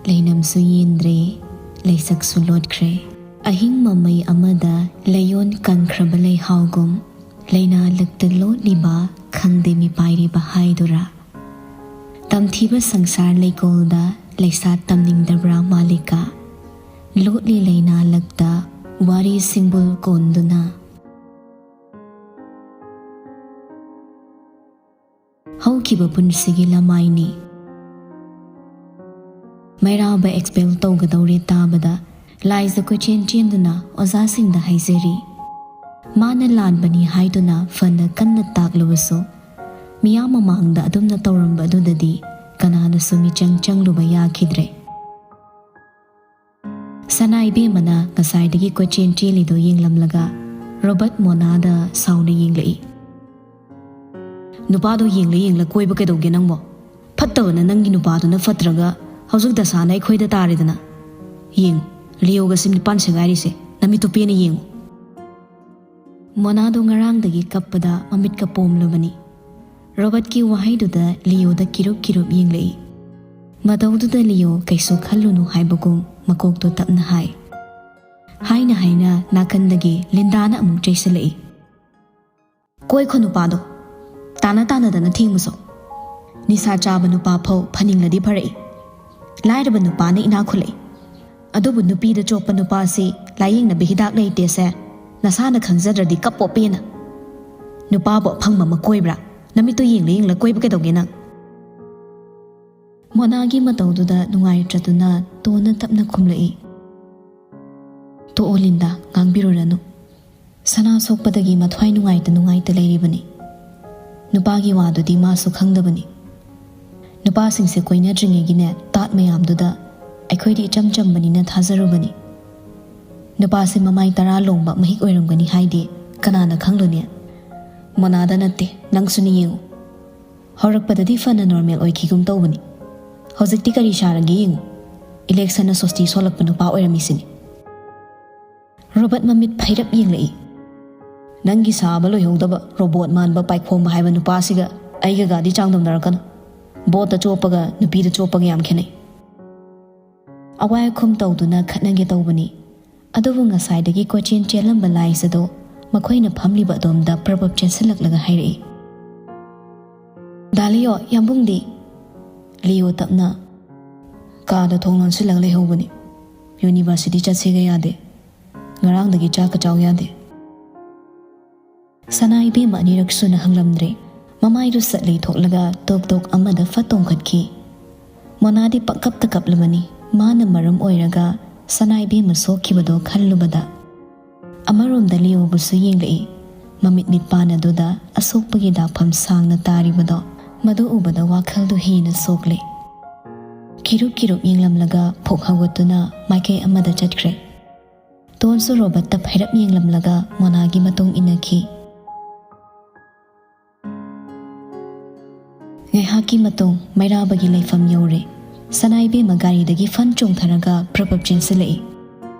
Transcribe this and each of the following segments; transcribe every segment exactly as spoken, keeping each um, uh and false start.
ꯂꯩꯅꯝꯁꯨ ꯌꯦꯟꯗ꯭ꯔꯦ, ꯂꯩꯁꯛꯁꯨ ꯂꯣꯠꯈ꯭ꯔꯦ꯫ ꯑꯍꯤꯡ ꯃꯃꯩ ꯑꯃꯗ ꯂꯩꯌꯣꯟ ꯀꯪꯈ꯭ꯔꯕ ꯂꯩꯍꯥꯎꯒꯨꯝ, ꯂꯩꯅꯥ ꯂꯛꯇ ꯂꯣꯠꯂꯤꯕ ꯈꯪꯗꯦ ꯃꯤꯄꯥꯏꯔꯤꯕ ꯍꯥꯏꯗꯨꯔꯥ꯫ ꯇꯝꯊꯤꯕ ꯁꯪꯁꯥꯔ ꯂꯩꯀꯣꯜꯗ ꯂꯩꯁꯥ ꯇꯝꯅꯤꯡꯗꯕ꯭ꯔꯥ ꯃꯥꯂꯤꯀꯥ? ꯂꯣꯠꯂꯤ ꯂꯩꯅꯥ ꯂꯛꯇ ꯋꯥꯔꯤ ꯁꯤꯡꯕꯨꯜ ꯀꯣꯟꯗꯨꯅ꯫ ꯍꯧꯈꯤꯕ ꯄꯨꯟꯁꯤꯒꯤ ꯂꯃꯥꯏꯅꯤ꯫ ꯃꯩꯔꯥꯕ expel ꯇꯧꯒꯗꯧꯔꯦ ꯇꯥꯕꯗ ꯂꯥꯏꯖ ꯀꯣꯏꯆꯦꯟ ꯆꯦꯟꯗꯨꯅ ꯑꯣꯖꯥꯁꯤꯡꯗ ꯍꯥꯏꯖꯔꯤ꯫ ꯃꯥꯅ ꯂꯥꯟꯕꯅꯤ ꯍꯥꯏꯗꯨꯅ ꯐꯅ ꯀꯟꯅ ꯇꯥꯛꯂꯕꯁꯨ, ꯃꯤꯌꯥꯝ ꯃꯃꯥꯡꯗ ꯑꯗꯨꯝꯅ ꯇꯧꯔꯝꯕ ꯑꯗꯨꯗꯗꯤ ꯀꯅꯥꯅꯁꯨ ꯃꯤꯆꯪ ꯆꯪꯂꯨꯕ ꯌꯥꯈꯤꯗ꯭ꯔꯦ꯫ ꯁꯅꯥ ꯏꯕꯦꯝꯃꯅ ꯉꯁꯥꯏꯗꯒꯤ ꯀꯣꯏꯆꯦꯟ ꯆꯦꯜꯂꯤꯗꯣ ꯌꯦꯡꯂꯝꯂꯒ ꯔꯣꯕꯔꯠ ꯃꯣꯅꯥꯗ ꯁꯥꯎꯅ ꯌꯦꯡꯂꯛꯏ꯫ "ꯅꯨꯄꯥꯗꯣ ꯌꯦꯡꯂ ꯌꯦꯡꯂ ꯀꯣꯏꯕ ꯀꯩꯗꯧꯒꯦ ꯅꯪꯕꯣ? ꯐꯠꯇꯕꯅ ꯅꯪꯒꯤ ꯅꯨꯄꯥꯗꯨꯅ ꯐꯠꯇ꯭ꯔꯒ ꯍꯧꯖꯤꯛ ꯗꯁꯥꯅ ꯑꯩꯈꯣꯏꯗ ꯇꯥꯔꯦꯗꯅ꯫ ꯌꯦꯡꯉꯨ, ꯂꯤꯌꯣꯒ ꯁꯤ ꯅꯤꯄꯥꯟ ꯁꯦꯒꯥꯏꯔꯤꯁꯦ, ꯅꯃꯤꯠꯇꯨ ꯄꯦꯟꯅ ꯌꯦꯡꯉꯨ꯫" ꯃꯣꯅꯥꯗꯣ ꯉꯔꯥꯡꯗꯒꯤ ꯀꯞꯄꯗ ꯃꯃꯤꯠꯀ ꯄꯣꯝꯂꯕꯅꯤ꯫ ꯔꯣꯕꯔꯠꯀꯤ ꯋꯥꯍꯩꯗꯨꯗ ꯂꯤꯌꯣꯗ ꯀꯤꯔꯨꯞ ꯀꯤꯔꯨꯞ ꯌꯦꯡꯂꯛꯏ꯫ ꯃꯇꯧꯗꯨꯗ ꯂꯤꯌꯣ ꯀꯩꯁꯨ ꯈꯜꯂꯨꯅꯨ ꯍꯥꯏꯕꯒꯨꯝ ꯃꯀꯣꯛꯇꯣ ꯇꯞꯅ ꯍꯥꯏ꯫ ꯍꯥꯏꯅ ꯍꯥꯏꯅ ꯅꯥꯀꯟꯗꯒꯤ ꯂꯤꯟꯗꯥꯅ ꯑꯃꯨꯛ ꯆꯩꯁꯤꯜꯂꯛꯏ꯫ "ꯀꯣꯏꯈꯣ ꯅꯨꯄꯥꯗꯣ, ꯇꯥꯅ ꯇꯥꯅꯗꯅ ꯊꯦꯡꯕꯁꯨ꯫ ꯅꯤꯁꯥ ꯆꯥꯕ ꯅꯨꯄꯥ ꯐꯧ ꯐꯅꯤꯡꯂꯗꯤ ꯐꯔꯛꯏ꯫ ꯂꯥꯏꯔꯕ ꯅꯨꯄꯥꯅ ꯏꯅꯥꯛ ꯈꯨꯜꯂꯛꯏ꯫ ꯑꯗꯨꯕꯨ ꯅꯨꯄꯤꯗ ꯆꯣꯞꯄ ꯅꯨꯄꯥꯁꯤ ꯂꯥꯏꯌꯦꯡꯅꯕ ꯍꯤꯗꯥꯛ ꯂꯩꯇꯦꯁꯦ, ꯅꯁꯥꯅ ꯈꯪꯖꯗ꯭ꯔꯗꯤ ꯀꯞꯄꯣ ꯄꯦꯟꯅ꯫ ꯅꯨꯄꯥꯕꯨ ꯑꯐꯪꯕ ꯑꯃ ꯀꯣꯏꯕ꯭ꯔꯥ? ꯅꯃꯤꯠꯇꯨ ꯌꯦꯡꯂ ꯌꯦꯡꯂ ꯀꯣꯏꯕ ꯀꯩꯗꯧꯒꯦ ꯅꯪ?" ꯃꯣꯅꯥꯒꯤ ꯃꯇꯧꯗꯨꯗ ꯅꯨꯡꯉꯥꯏꯇ꯭ꯔꯗꯨꯅ ꯇꯣꯟꯅ ꯇꯞꯅ ꯈꯨꯝꯂꯛꯏ꯫ "ꯇꯣꯛꯑꯣ ꯂꯤꯟꯗꯥ, ꯉꯥꯡꯕꯤꯔꯨꯔꯅꯨ꯫ ꯁꯅꯥ ꯁꯣꯛꯄꯗꯒꯤ ꯃꯊ꯭ꯋꯥꯏ ꯅꯨꯡꯉꯥꯏꯇ ꯅꯨꯡꯉꯥꯏꯇ ꯂꯩꯔꯤꯕꯅꯤ꯫ ꯅꯨꯄꯥꯒꯤ ꯋꯥꯗꯨꯗꯤ ꯃꯥꯁꯨ ꯈꯪꯗꯕꯅꯤ꯫ ꯅꯨꯄꯥꯁꯤꯡꯁꯦ ꯀꯣꯏꯅꯗ꯭ꯔꯤꯉꯩꯒꯤꯅꯦ ꯇꯥꯠ ꯃꯌꯥꯝꯗꯨꯗ ꯑꯩꯈꯣꯏꯗꯤ ꯏꯆꯝ ꯆꯝꯕꯅꯤꯅ ꯊꯥꯖꯔꯨꯕꯅꯤ꯫ ꯅꯨꯄꯥꯁꯦ ꯃꯃꯥꯏ ꯇꯔꯥ ꯂꯣꯡꯕ ꯃꯍꯤꯛ ꯑꯣꯏꯔꯝꯒꯅꯤ ꯍꯥꯏꯗꯤ ꯀꯅꯥꯅ ꯈꯪꯂꯨꯅꯤ? ꯃꯣꯅꯥꯗ ꯅꯠꯇꯦ, ꯅꯪꯁꯨꯅꯤ ꯌꯦꯡꯉꯨ꯫ ꯍꯧꯔꯛꯄꯗꯗꯤ ꯐꯅ ꯅꯣꯔꯃꯦꯜ ꯑꯣꯏꯈꯤꯒꯨꯝ ꯇꯧꯕꯅꯤ꯫ ꯍꯧꯖꯤꯛꯇꯤ ꯀꯔꯤ ꯁꯥꯔꯒꯦ ꯌꯦꯡꯉꯨ꯫ ꯏꯂꯦꯛꯁꯟꯅ ꯁꯣꯁꯇꯤ ꯁꯣꯜꯂꯛꯄ ꯅꯨꯄꯥ ꯑꯣꯏꯔꯝꯃꯤꯁꯤꯅꯤ꯫" ꯔꯣꯕꯔꯠ ꯃꯃꯤꯠ ꯐꯩꯔꯞ ꯌꯦꯡꯂꯛꯏ꯫ "ꯅꯪꯒꯤ ꯁꯥꯕ ꯂꯣꯏꯍꯧꯗꯕ ꯔꯣꯕꯣꯠ ꯃꯥꯟꯕ ꯄꯥꯏꯈꯣꯝꯕ ꯍꯥꯏꯕ ꯅꯨꯄꯥꯁꯤꯒ ꯑꯩꯒꯒꯗꯤ ꯆꯥꯡꯗꯝꯅꯔꯛꯀꯅꯨ꯫ ꯕꯣꯠꯇ ꯆꯣꯞꯄꯒ ꯅꯨꯄꯤꯗ ꯆꯣꯞꯄꯒ ꯌꯥꯝ ꯈꯦꯠꯅꯩ꯫ ꯑꯋꯥꯏ ꯑꯈꯨꯝ ꯇꯧꯗꯨꯅ ꯈꯠꯅꯒꯦ ꯇꯧꯕꯅꯤ꯫ ꯑꯗꯨꯕꯨ ꯉꯁꯥꯏꯗꯒꯤ ꯀꯣꯏꯆꯦꯟ ꯆꯦꯜꯂꯝꯕ ꯂꯥꯏꯁ ꯑꯗꯣ ꯃꯈꯣꯏꯅ ꯐꯝꯂꯤꯕ ꯑꯗꯣꯝꯗ ꯄ꯭ꯔꯞ ꯄ꯭ꯔꯞ ꯆꯦꯟꯁꯤꯜꯂꯛꯂꯒ ꯍꯥꯏꯔꯛꯏ, "ꯗꯥ ꯂꯤꯑꯣ, ꯌꯥꯝꯕꯨꯡꯗꯤ?" ꯂꯤꯑꯣ ꯇꯞꯅ, "ꯀꯥꯗ ꯊꯣꯡ ꯂꯣꯟꯁꯤꯜꯂꯒ ꯂꯩꯍꯧꯕꯅꯤ꯫ ꯌꯨꯅꯤꯚꯔꯁꯤꯇꯤ ꯆꯠꯁꯦꯒ ꯌꯥꯗꯦ꯫ ꯉꯔꯥꯡꯗꯒꯤ ꯆꯥꯛꯀ ꯆꯥꯎ ꯌꯥꯗꯦ꯫" ꯁꯅꯥ ꯏꯕꯦꯝꯃ ꯑꯅꯤꯔꯛ ꯁꯨꯅ ꯍꯪꯂꯝꯗ꯭ꯔꯦ꯫ ꯃꯃꯥꯏꯗꯨ ꯁꯠ ꯂꯩꯊꯣꯛꯂꯒ ꯇꯣꯛ ꯇꯣꯛ ꯑꯃꯗ ꯐꯠ ꯇꯣꯡꯈꯠꯈꯤ꯫ ꯃꯣꯅꯥꯗꯤ ꯄꯪꯀꯞꯇ ꯀꯞꯂꯕꯅꯤ꯫ ꯃꯥꯅ ꯃꯔꯝ ꯑꯣꯏꯔꯒ ꯁꯅꯥ ꯏꯕꯦꯝꯃ ꯁꯣꯛꯈꯤꯕꯗꯣ ꯈꯜꯂꯨꯕꯗ꯫ ꯑꯃꯔꯣꯝꯗ ꯂꯤꯑꯣꯕꯨꯁꯨ ꯌꯦꯡꯂꯛꯏ꯫ ꯃꯃꯤꯠ ꯃꯤꯠꯄꯥꯟ ꯑꯗꯨꯗ ꯑꯁꯣꯛꯄꯒꯤ ꯗꯥꯛꯐꯝ ꯁꯥꯡꯅ ꯇꯥꯔꯤꯕꯗꯣ, ꯃꯗꯨ ꯎꯕꯗ ꯋꯥꯈꯜꯗꯨ ꯍꯦꯟꯅ ꯁꯣꯛꯂꯦ꯫ ꯀꯤꯔꯨꯞ ꯀꯤꯔꯨꯞ ꯌꯦꯡꯂꯝꯂꯒ ꯐꯨꯛ ꯍꯧꯒꯠꯇꯨꯅ ꯃꯥꯏꯀꯩ ꯑꯃꯗ ꯆꯠꯈ꯭ꯔꯦ꯫ ꯇꯣꯟꯁꯨ ꯔꯣꯕꯔꯠꯇ ꯐꯩꯔꯞ ꯌꯦꯡꯂꯝꯂꯒ ꯃꯣꯅꯥꯒꯤ ꯃꯇꯨꯡ ꯏꯟꯅꯈꯤ꯫ ꯉꯥꯏꯍꯥꯛꯀꯤ ꯃꯇꯨꯡ ꯃꯩꯔꯥꯕꯒꯤ ꯂꯩꯐꯝ ꯌꯧꯔꯦ꯫ ꯁꯅꯥ ꯏꯕꯦꯝꯃ ꯒꯥꯔꯤꯗꯒꯤ ꯐꯟ ꯆꯣꯡꯊꯔꯒ ꯄ꯭ꯔꯞ ꯄ꯭ꯔꯞ ꯆꯦꯟꯁꯤꯜꯂꯛꯏ꯫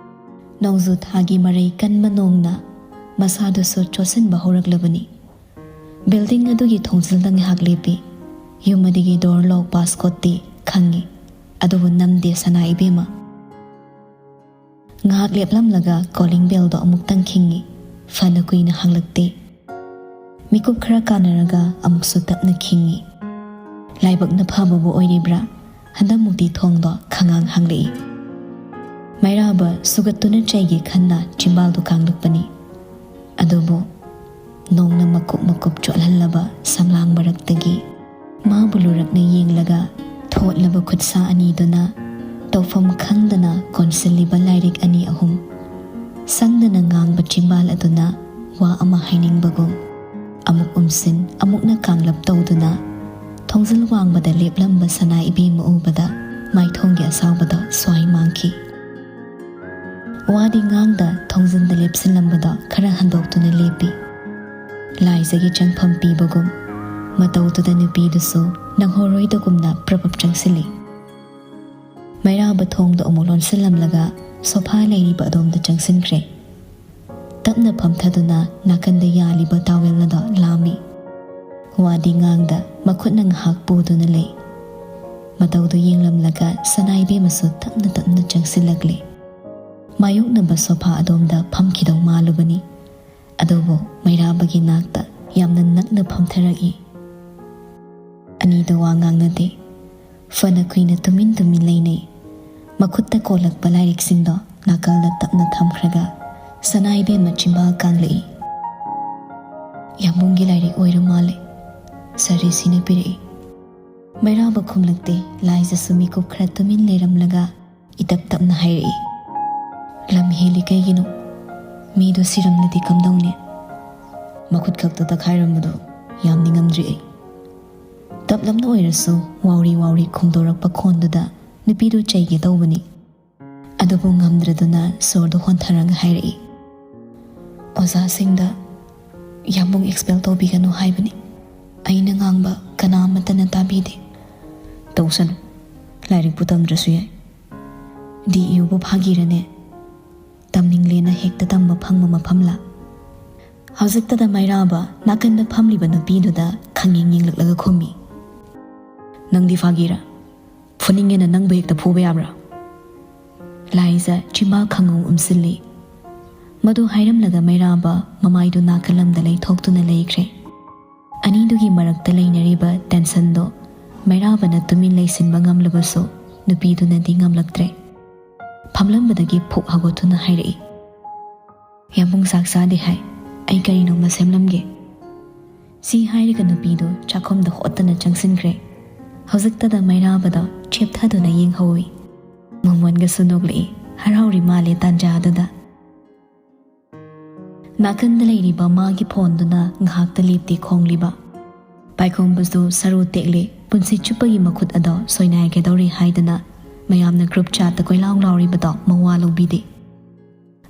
ꯅꯣꯡꯖꯨ ꯊꯥꯒꯤ ꯃꯔꯩ ꯀꯟꯕ ꯅꯣꯡꯅ ꯃꯁꯥꯗꯨꯁꯨ ꯆꯣꯠꯁꯤꯟꯕ ꯍꯧꯔꯛꯂꯕꯅꯤ꯫ ꯕꯤꯜꯗꯤꯡ ꯑꯗꯨꯒꯤ ꯊꯣꯡꯖꯤꯜꯗ ꯉꯥꯏꯍꯥꯛ ꯂꯦꯞꯄꯤ꯫ ꯌꯨꯝ ꯑꯗꯨꯒꯤ ꯗꯣꯔ ꯂꯣꯛ ꯄꯥꯁꯀꯣꯠꯇꯤ ꯈꯪꯉꯤ, ꯑꯗꯨꯕꯨ ꯅꯝꯗꯦ ꯁꯅꯥ ꯏꯕꯦꯝꯃ꯫ ꯉꯥꯏꯍꯥꯛ ꯂꯦꯞꯂꯝꯂꯒ ꯀꯣꯂꯤꯡ ꯕꯦꯜꯗꯣ ꯑꯃꯨꯛꯇꯪ ꯈꯤꯡꯉꯤ꯫ ꯐꯅ ꯀꯨꯏꯅ ꯍꯥꯡꯂꯛꯇꯦ꯫ ꯃꯤꯀꯨꯞ ꯈꯔ ꯀꯥꯟꯅꯔꯒ ꯑꯃꯨꯛꯁꯨ ꯇꯞꯅ ꯈꯤꯡꯉꯤ꯫ ꯂꯥꯏꯕꯛꯅ ꯐꯕꯕꯨ ꯑꯣꯏꯔꯤꯕ꯭ꯔꯥ, ꯍꯟꯗꯛꯃꯨꯛꯇꯤ ꯊꯣꯡꯗꯣ ꯈꯉꯥꯡ ꯍꯥꯡꯂꯛꯏ꯫ ꯃꯩꯔꯥꯕ ꯁꯨꯒꯠꯇꯨꯅ ꯆꯩꯒꯦ ꯈꯟꯅ ꯆꯤꯝꯕꯥꯜꯗꯨ ꯀꯥꯡꯂꯛꯄꯅꯤ꯫ ꯑꯗꯨꯕꯨ ꯅꯣꯡꯅ ꯃꯀꯨꯞ ꯃꯀꯨꯞ ꯆꯣꯠꯍꯜꯂꯕ ꯁꯝꯂꯥꯡ ꯃꯔꯛꯇꯒꯤ ꯃꯥꯕꯨ ꯂꯨꯔꯛꯅ ꯌꯦꯡꯂꯒ ꯊꯣꯠꯂꯕ ꯈꯨꯠꯁꯥ ꯑꯅꯤꯗꯨꯅ ꯇꯧꯐꯝ ꯈꯪꯗꯅ ꯀꯣꯟꯁꯤꯜꯂꯤꯕ ꯂꯥꯏꯔꯤꯛ ꯑꯅꯤ ꯑꯍꯨꯝ ꯁꯪꯗꯅ ꯉꯥꯡꯕ ꯆꯤꯝꯕꯥꯜ ꯑꯗꯨꯅ ꯋꯥ ꯑꯃ ꯍꯥꯏꯅꯤꯡꯕꯒꯨꯝ ꯑꯃꯨꯛ ꯎꯝꯁꯤꯟ ꯑꯃꯨꯛꯅ ꯀꯥꯡꯂꯞ ꯇꯧꯗꯨꯅ ꯊꯣꯡꯖꯤꯜ ꯋꯥꯡꯃꯗ ꯂꯦꯞꯂꯝꯕ ꯁꯅꯥ ꯏꯕꯦꯝꯃ ꯎꯕꯗ ꯃꯥꯏꯊꯣꯡꯒꯤ ꯑꯁꯥꯎꯕꯗꯣ ꯁ꯭ꯋꯥꯏ ꯃꯥꯡꯈꯤ꯫ ꯋꯥꯗꯤ ꯉꯥꯡꯗ ꯊꯣꯡꯖꯤꯟꯗ ꯂꯦꯞꯁꯤꯜꯂꯝꯕꯗꯣ ꯈꯔ ꯍꯟꯗꯣꯛꯇꯨꯅ ꯂꯦꯞꯄꯤ꯫ ꯂꯥꯏꯖꯒꯤ ꯆꯪꯐꯝ ꯄꯤꯕꯒꯨꯝ ꯃꯇꯧꯗꯨꯗ ꯅꯨꯄꯤꯗꯨꯁꯨ ꯅꯪꯍꯧꯔꯣꯏꯗꯒꯨꯝꯅ ꯄ꯭ꯔꯞ ꯄ꯭ꯔꯞ ꯆꯪꯁꯤꯜꯂꯤ꯫ ꯃꯩꯔꯥꯕ ꯊꯣꯡꯗꯣ ꯑꯃꯨꯛ ꯂꯣꯟꯁꯤꯜꯂꯝꯂꯒ ꯁꯣꯐꯥ ꯂꯩꯔꯤꯕ ꯑꯗꯣꯝꯗ ꯆꯪꯁꯤꯟꯈ꯭ꯔꯦ꯫ ꯇꯞꯅ ꯐꯝꯊꯗꯨꯅ ꯅꯥꯀꯟꯗ ꯌꯥꯜꯂꯤꯕ ꯇꯥꯋꯦꯜ ꯑꯗꯣ ꯂꯥꯝꯃꯤ꯫ ꯋꯥꯗꯤ ꯉꯥꯡꯗ ꯃꯈꯨꯠꯅ ꯉꯥꯏꯍꯥꯛ ꯄꯨꯗꯨꯅ ꯂꯩ꯫ ꯃꯇꯧꯗꯨ ꯌꯦꯡꯂꯝꯂꯒ ꯁꯅꯥꯏꯕꯦꯝꯃꯁꯨ ꯇꯞꯅ ꯇꯞꯅ ꯆꯪꯁꯤꯜꯂꯛꯂꯦ꯫ ꯃꯥꯌꯣꯛꯅꯕ ꯁꯣꯐꯥ ꯑꯗꯣꯝꯗ ꯐꯝꯈꯤꯗꯧ ꯃꯥꯜꯂꯨꯕꯅꯤ꯫ ꯑꯗꯨꯕꯨ ꯃꯩꯔꯥꯕꯒꯤ ꯅꯥꯛꯇ ꯌꯥꯝꯅ ꯅꯛꯅ ꯐꯝꯊꯔꯛꯏ꯫ ꯑꯅꯤꯗꯣ ꯋꯥ ꯉꯥꯡꯅꯗꯦ꯫ ꯐꯅ ꯀꯨꯏꯅ ꯇꯨꯃꯤꯟ ꯇꯨꯃꯤꯟ ꯂꯩꯅꯩ꯫ ꯃꯈꯨꯠꯇ ꯀꯣꯜꯂꯛꯄ ꯂꯥꯏꯔꯤꯛꯁꯤꯡꯗꯣ ꯅꯥꯀꯜꯗ ꯇꯞꯅ ꯊꯝꯈ꯭ꯔꯒ ꯁꯅꯥꯏꯕꯦꯝꯃ ꯆꯤꯝꯕꯥꯜ ꯀꯥꯡꯂꯛꯏ꯫ "ꯌꯥꯝꯕꯨꯡꯒꯤ ꯂꯥꯏꯔꯤꯛ ꯑꯣꯏꯔ ꯃꯥꯜꯂꯦ꯫ ꯁꯥꯔ ꯔꯤꯁꯤꯅ ꯄꯤꯔꯛꯏ꯫" ꯃꯩꯔꯥꯕ ꯈꯨꯝꯂꯛꯇꯦ꯫ ꯂꯥꯏꯖꯁꯨ ꯃꯤꯀꯨꯞ ꯈꯔ ꯇꯨꯃꯤꯟ ꯂꯩꯔꯝꯂꯒ ꯏꯇꯞ ꯇꯞꯅ ꯍꯥꯏꯔꯛꯏ, "ꯂꯝ ꯍꯦꯜꯂꯤ ꯀꯩꯒꯤꯅꯣ? ꯃꯤꯗꯣ ꯁꯤꯔꯝꯂꯗꯤ ꯀꯝꯗꯧꯅꯤ?" "ꯃꯈꯨꯠ ꯈꯛꯇ ꯇꯛꯈꯥꯏꯔꯝꯕꯗꯣ ꯌꯥꯝ ꯅꯤꯡꯉꯝꯗ꯭ꯔꯤ ꯑꯩ꯫" ꯇꯞꯂꯞꯅ ꯑꯣꯏꯔꯁꯨ ꯋꯥꯎꯔꯤ ꯋꯥꯎꯔꯤ ꯈꯣꯡꯗꯣꯔꯛꯄ ꯈꯣꯟꯗꯨꯗ ꯅꯨꯄꯤꯗꯨ ꯆꯩꯒꯦ ꯇꯧꯕꯅꯤ꯫ ꯑꯗꯨꯕꯨ ꯉꯝꯗ꯭ꯔꯗꯨꯅ ꯁꯣꯔꯗꯨ ꯍꯣꯟꯊꯔꯒ ꯍꯥꯏꯔꯛꯏ, "ꯑꯣꯖꯥꯁꯤꯡꯗ ꯌꯥꯝꯕꯨꯡ ꯑꯦꯛꯁꯄꯦꯜ ꯇꯧꯕꯤꯒꯅꯨ ꯍꯥꯏꯕꯅꯤ꯫ ꯑꯩꯅ ꯉꯥꯡꯕ ꯀꯅꯥ ꯑꯃꯠꯇꯅ ꯇꯥꯕꯤꯗꯦ꯫" "ꯇꯧꯁꯅꯨ, ꯂꯥꯏꯔꯤꯛꯄꯨ ꯇꯝꯗ꯭ꯔꯁꯨ ꯌꯥꯏ꯫ ꯗꯤ ꯌꯨꯕꯨ ꯐꯥꯒꯤꯔꯅꯦ? ꯇꯝꯅꯤꯡꯂꯦꯅ ꯍꯦꯛꯇ ꯇꯝꯕ ꯐꯪꯕ ꯃꯐꯝꯂꯥ?" ꯍꯧꯖꯤꯛꯇꯗ ꯃꯩꯔꯥꯕ ꯅꯥꯀꯟꯗ ꯐꯝꯂꯤꯕ ꯅꯨꯄꯤꯗꯨꯗ ꯈꯪꯌꯦꯡ ꯌꯦꯡꯂꯛꯂꯒ ꯈꯨꯝꯃꯤ, "ꯅꯪꯗꯤ ꯐꯥꯒꯤꯔꯥ? ꯐꯨꯅꯤꯡꯉꯦꯅ ꯅꯪꯕꯨ ꯍꯦꯛꯇ ꯐꯨꯕ ꯌꯥꯕ꯭ꯔꯥ?" ꯂꯥꯏꯖ ꯆꯤꯝꯕꯥꯜ ꯈꯪꯉꯧ ꯎꯝꯁꯤꯜꯂꯤ꯫ ꯃꯗꯨ ꯍꯥꯏꯔꯝꯂꯒ ꯃꯩꯔꯥꯕ ꯃꯃꯥꯏꯗꯨ ꯅꯥꯀꯜꯂꯝꯗ ꯂꯩꯊꯣꯛꯇꯨꯅ ꯂꯩꯈ꯭ꯔꯦ꯫ ꯑꯅꯤꯗꯨꯒꯤ ꯃꯔꯛꯇ ꯂꯩꯅꯔꯤꯕ ꯇꯦꯟꯁꯟꯗꯣ ꯃꯩꯔꯥꯕꯅ ꯇꯨꯃꯤꯟ ꯂꯩꯁꯤꯟꯕ ꯉꯝꯂꯕꯁꯨ ꯅꯨꯄꯤꯗꯨꯅꯗꯤ ꯉꯝꯂꯛꯇ꯭ꯔꯦ꯫ ꯐꯝꯂꯝꯕꯗꯒꯤ ꯐꯨꯛ ꯍꯧꯒꯠꯇꯨꯅ ꯍꯥꯏꯔꯛꯏ, "ꯌꯥꯝꯕꯨꯡ ꯆꯥꯛ ꯆꯥꯗꯦ ꯍꯥꯏ, ꯑꯩ ꯀꯔꯤꯅꯣꯃ ꯁꯦꯝꯂꯝꯒꯦ꯫" ꯁꯤ ꯍꯥꯏꯔꯒ ꯅꯨꯄꯤꯗꯨ ꯆꯥꯛꯈꯨꯝꯗ ꯍꯣꯠꯇꯅ ꯆꯪꯁꯤꯟꯈ꯭ꯔꯦ꯫ ꯍꯧꯖꯤꯛꯇꯗ ꯃꯩꯔꯥꯕꯗꯣ ꯆꯦꯞꯊꯗꯨꯅ ꯌꯦꯡꯍꯧꯏ꯫ ꯃꯣꯃꯣꯟꯒꯁꯨ ꯅꯣꯛꯂꯛꯏ, ꯍꯔꯥꯎꯔꯤ ꯃꯥꯜꯂꯦ ꯇꯥꯟꯖꯥꯗꯨꯗ꯫ ꯅꯥꯀꯟꯗ ꯂꯩꯔꯤꯕ ꯃꯥꯒꯤ ꯐꯣꯟꯗꯨꯅ ꯉꯥꯏꯍꯥꯛꯇ ꯂꯦꯞꯇꯦ ꯈꯣꯡꯂꯤꯕ꯫ ꯄꯥꯏꯈꯣꯝꯕꯁꯨ ꯁꯔꯨ ꯇꯦꯛꯂꯦ, ꯄꯨꯟꯁꯤ ꯆꯨꯞꯄꯒꯤ ꯃꯈꯨꯠ ꯑꯗꯣ ꯁꯣꯏꯅꯥꯏꯒꯗꯧꯔꯦ ꯍꯥꯏꯗꯅ ꯃꯌꯥꯝꯅ ꯒ꯭ꯔꯨꯞ ꯆꯥꯠꯇ ꯀꯣꯏꯂꯥꯎ ꯂꯥꯎꯔꯤꯕꯗꯣ ꯃꯋꯥ ꯂꯧꯕꯤꯗꯦ꯫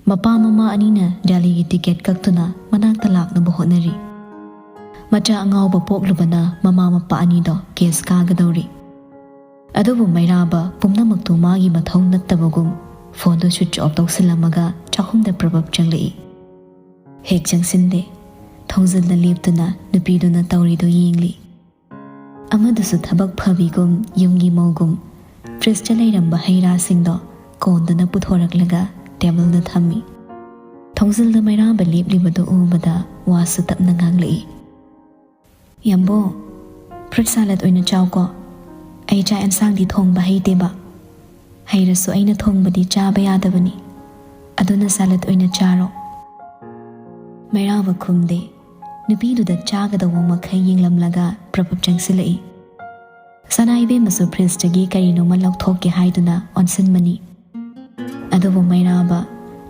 ꯃꯄꯥ ꯃꯃꯥ ꯑꯅꯤꯅ ꯗꯦꯜꯂꯤꯒꯤ ꯇꯤꯀꯦꯠ ꯀꯛꯇꯨꯅ ꯃꯅꯥꯛꯇ ꯂꯥꯛꯅꯕ ꯍꯣꯠꯅꯔꯤ꯫ ꯃꯆꯥ ꯑꯉꯥꯎꯕ ꯄꯣꯛꯂꯨꯕꯅ ꯃꯃꯥ ꯃꯄꯥ ꯑꯅꯤꯗꯣ ꯀꯦꯁ ꯀꯥꯒꯗꯧꯔꯤ꯫ ꯑꯗꯨꯕꯨ ꯃꯩꯔꯥꯕ ꯄꯨꯝꯅꯃꯛꯇꯨ ꯃꯥꯒꯤ ꯃꯊꯧ ꯅꯠꯇꯕꯒꯨꯝ ꯐꯣꯟꯗꯨ ꯁ꯭ꯋꯤꯆ ꯑꯣꯐ ꯇꯧꯁꯤꯜꯂꯝꯃꯒ ꯆꯥꯛꯈꯨꯝꯗ ꯄ꯭ꯔꯕꯞ ꯆꯪꯂꯛꯏ꯫ ꯍꯦꯛ ꯆꯪꯁꯤꯟꯗꯦ꯫ ꯊꯣꯡꯖꯤꯜꯗ ꯂꯦꯞꯇꯨꯅ ꯅꯨꯄꯤꯗꯨꯅ ꯇꯧꯔꯤꯗꯨ ꯌꯦꯡꯂꯤ꯫ ꯑꯃꯗꯨꯁꯨ ꯊꯕꯛ ꯐꯕꯤꯒꯨꯝ ꯌꯨꯝꯒꯤ ꯃꯧꯒꯨꯝ ꯐ꯭ꯔꯤꯖꯇ ꯂꯩꯔꯝꯕ ꯍꯩ ꯔꯥꯁꯤꯡꯗꯣ ꯀꯣꯟꯗꯨꯅ ꯄꯨꯊꯣꯔꯛꯂꯒ ꯇꯦꯕꯜꯗ ꯊꯝꯃꯤ꯫ ꯊꯣꯡꯖꯤꯜꯗ ꯃꯩꯔꯥꯕ ꯂꯦꯞꯂꯤꯕꯗꯨ ꯎꯕꯗ ꯋꯥꯁꯨ ꯇꯞꯅ ꯉꯥꯡꯂꯛꯏ꯫ "ꯌꯥꯝꯕꯣ, ꯐ꯭ꯔꯨꯠ ꯁꯥꯂꯠ ꯑꯣꯏꯅ ꯆꯥꯎꯀꯣ꯫ ꯑꯩ ꯆꯥꯛ ꯑꯦꯟꯁꯥꯡꯗꯤ ꯊꯣꯡꯕ ꯍꯩꯇꯦꯕ꯫ ꯍꯩꯔꯁꯨ ꯑꯩꯅ ꯊꯣꯡꯕꯗꯤ ꯆꯥꯕ ꯌꯥꯗꯕꯅꯤ꯫ ꯑꯗꯨꯅ ꯁꯥꯂꯠ ꯑꯣꯏꯅ ꯆꯥꯔꯣ꯫" ꯃꯩꯔꯥꯕ ꯈꯨꯝꯗꯦ꯫ ꯅꯨꯄꯤꯗꯨꯗ ꯆꯥꯒꯗꯧꯕ ꯃꯈꯩ ꯌꯦꯡꯂꯝꯂꯒ ꯄ꯭ꯔꯄꯞ ꯆꯪꯁꯤꯜꯂꯛꯏ꯫ ꯁꯅꯥ ꯏꯕꯦꯝꯃꯁꯨ ꯐ꯭ꯔꯤꯖꯇꯒꯤ ꯀꯔꯤꯅꯣꯃ ꯂꯧꯊꯣꯛꯀꯦ ꯍꯥꯏꯗꯨꯅ ꯑꯣꯟꯁꯤꯟꯕꯅꯤ꯫ ꯑꯗꯨꯕꯨ ꯃꯩꯔꯥꯕ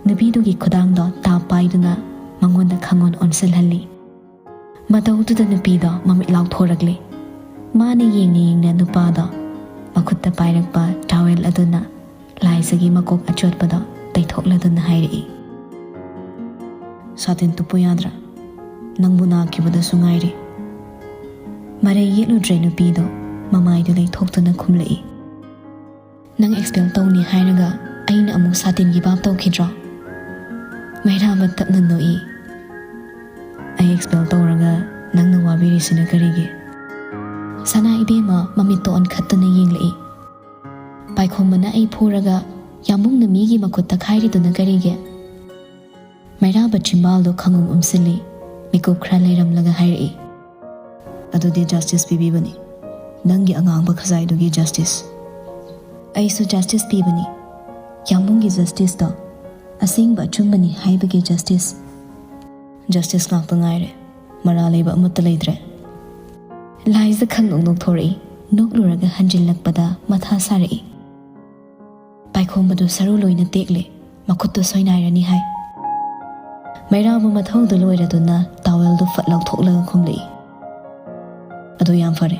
ꯅꯨꯄꯤꯗꯨꯒꯤ ꯈꯨꯗꯥꯡꯗꯣ ꯇꯥꯞ ꯄꯥꯏꯗꯨꯅ ꯃꯉꯣꯟꯗ ꯈꯪꯑꯣꯟ ꯑꯣꯟꯁꯤꯜꯍꯜꯂꯤ꯫ ꯃꯇꯧꯗꯨꯗ ꯅꯨꯄꯤꯗꯣ ꯃꯃꯤꯠ ꯂꯥꯎꯊꯣꯔꯛꯂꯦ꯫ ꯃꯥꯅ ꯌꯦꯡꯅ ꯌꯦꯡꯅ ꯅꯨꯄꯥꯗꯣ ꯃꯈꯨꯠꯇ ꯄꯥꯏꯔꯛꯄ ꯇꯥꯋꯦꯜ ꯑꯗꯨꯅ ꯂꯥꯏꯖꯒꯤ ꯃꯀꯣꯛ ꯑꯆꯣꯠꯄꯗꯣ ꯇꯩꯊꯣꯛꯂꯗꯨꯅ ꯍꯥꯏꯔꯛꯏ꯫ "ꯁꯥꯇꯤꯟ ꯇꯨꯞꯄꯨ ꯌꯥꯗ꯭ꯔꯥ? ꯅꯪꯕꯨ ꯅꯥꯈꯤꯕꯗꯁꯨ ꯉꯥꯏꯔꯦ꯫" ꯃꯔꯩ ꯌꯦꯠꯂꯨꯗ꯭ꯔꯦ ꯅꯨꯄꯤꯗꯣ, ꯃꯃꯥꯏꯗꯨ ꯂꯩꯊꯣꯛꯇꯨꯅ ꯈꯨꯝꯂꯛꯏ꯫ "ꯅꯪ ꯑꯦꯛꯁꯄꯦꯜ ꯇꯧꯅꯤ ꯍꯥꯏꯔꯒ ꯑꯩꯅ ꯑꯃꯨꯛ ꯁꯥꯇꯤꯟꯒꯤ ꯚꯥꯞ ꯇꯧꯈꯤꯗ꯭ꯔꯣ?" ꯃꯩꯔꯥꯕ ꯇꯞꯅ ꯅꯣꯛꯏ꯫ "ꯑꯩ ꯑꯦꯛꯁꯄꯦꯜ ꯇꯧꯔꯒ ꯅꯪꯅ ꯋꯥꯕꯤꯔꯤꯁꯤꯅ ꯀꯔꯤꯒꯤ?" ꯁꯅꯥ ꯏꯕꯦꯝꯃ ꯃꯃꯤꯠꯇꯣ ꯑꯣꯟꯈꯠꯇꯨꯅ ꯌꯦꯡꯂꯛꯏ꯫ "ꯄꯥꯏꯈꯣꯝꯕꯅ ꯑꯩ ꯐꯨꯔꯒ ꯌꯥꯝꯕꯨꯡꯅ ꯃꯤꯒꯤ ꯃꯈꯨꯠ ꯇꯛꯈꯥꯏꯔꯤꯗꯨꯅ ꯀꯔꯤꯒꯤ?" ꯃꯩꯔꯥꯕ ꯆꯤꯝꯕꯥꯜꯗꯣ ꯈꯪꯎꯝ ꯎꯝꯁꯤꯜꯂꯤ꯫ ꯃꯤꯀꯨꯞ ꯈꯔ ꯂꯩꯔꯝꯂꯒ ꯍꯥꯏꯔꯛꯏ꯫ "ꯑꯗꯨꯗꯤ ꯖꯁꯇꯤꯁ ꯄꯤꯕꯤꯕꯅꯤ꯫ ꯅꯪꯒꯤ ꯑꯉꯥꯡꯕ ꯈꯖꯥꯏꯗꯨꯒꯤ ꯖꯁꯇꯤꯁ꯫" "ꯑꯩꯁꯨ ꯖꯁꯇꯤꯁ ꯄꯤꯕꯅꯤ꯫ ꯌꯥꯝꯕꯨꯡꯒꯤ ꯖꯁꯇꯤꯁꯇꯣ ꯑꯁꯦꯡꯕ ꯑꯆꯨꯝꯕꯅꯤ ꯍꯥꯏꯕꯒꯤ ꯖꯁꯇꯤꯁ꯫" "ꯖꯁꯇꯤꯁ ꯉꯥꯛꯇ ꯉꯥꯏꯔꯦ꯫ ꯃꯔꯥ ꯂꯩꯕ ꯑꯃꯠꯇ ꯂꯩꯇ꯭ꯔꯦ꯫" ꯂꯥꯏꯖ ꯈꯪꯅꯣꯛ ꯅꯣꯛꯊꯣꯔꯛꯏ꯫ ꯅꯣꯛꯂꯨꯔꯒ ꯍꯟꯖꯤꯜꯂꯛꯄꯗ ꯃꯊꯥ ꯁꯥꯔꯛꯏ꯫ "ꯄꯥꯏꯈꯣꯝꯕꯗꯨ ꯁꯔꯨ ꯂꯣꯏꯅ ꯇꯦꯛꯂꯦ, ꯃꯈꯨꯠꯇꯨ ꯁꯣꯏꯅꯥꯏꯔꯅꯤ ꯍꯥꯏ꯫" ꯃꯩꯔꯥꯕ ꯃꯊꯧꯗꯨ ꯂꯣꯏꯔꯗꯨꯅ ꯇꯥꯋꯦꯜꯗꯨ ꯐꯠ ꯂꯧꯊꯣꯛꯂꯒ ꯈꯨꯝꯂꯛꯏ꯫ "ꯑꯗꯨ ꯌꯥꯝ ꯐꯔꯦ꯫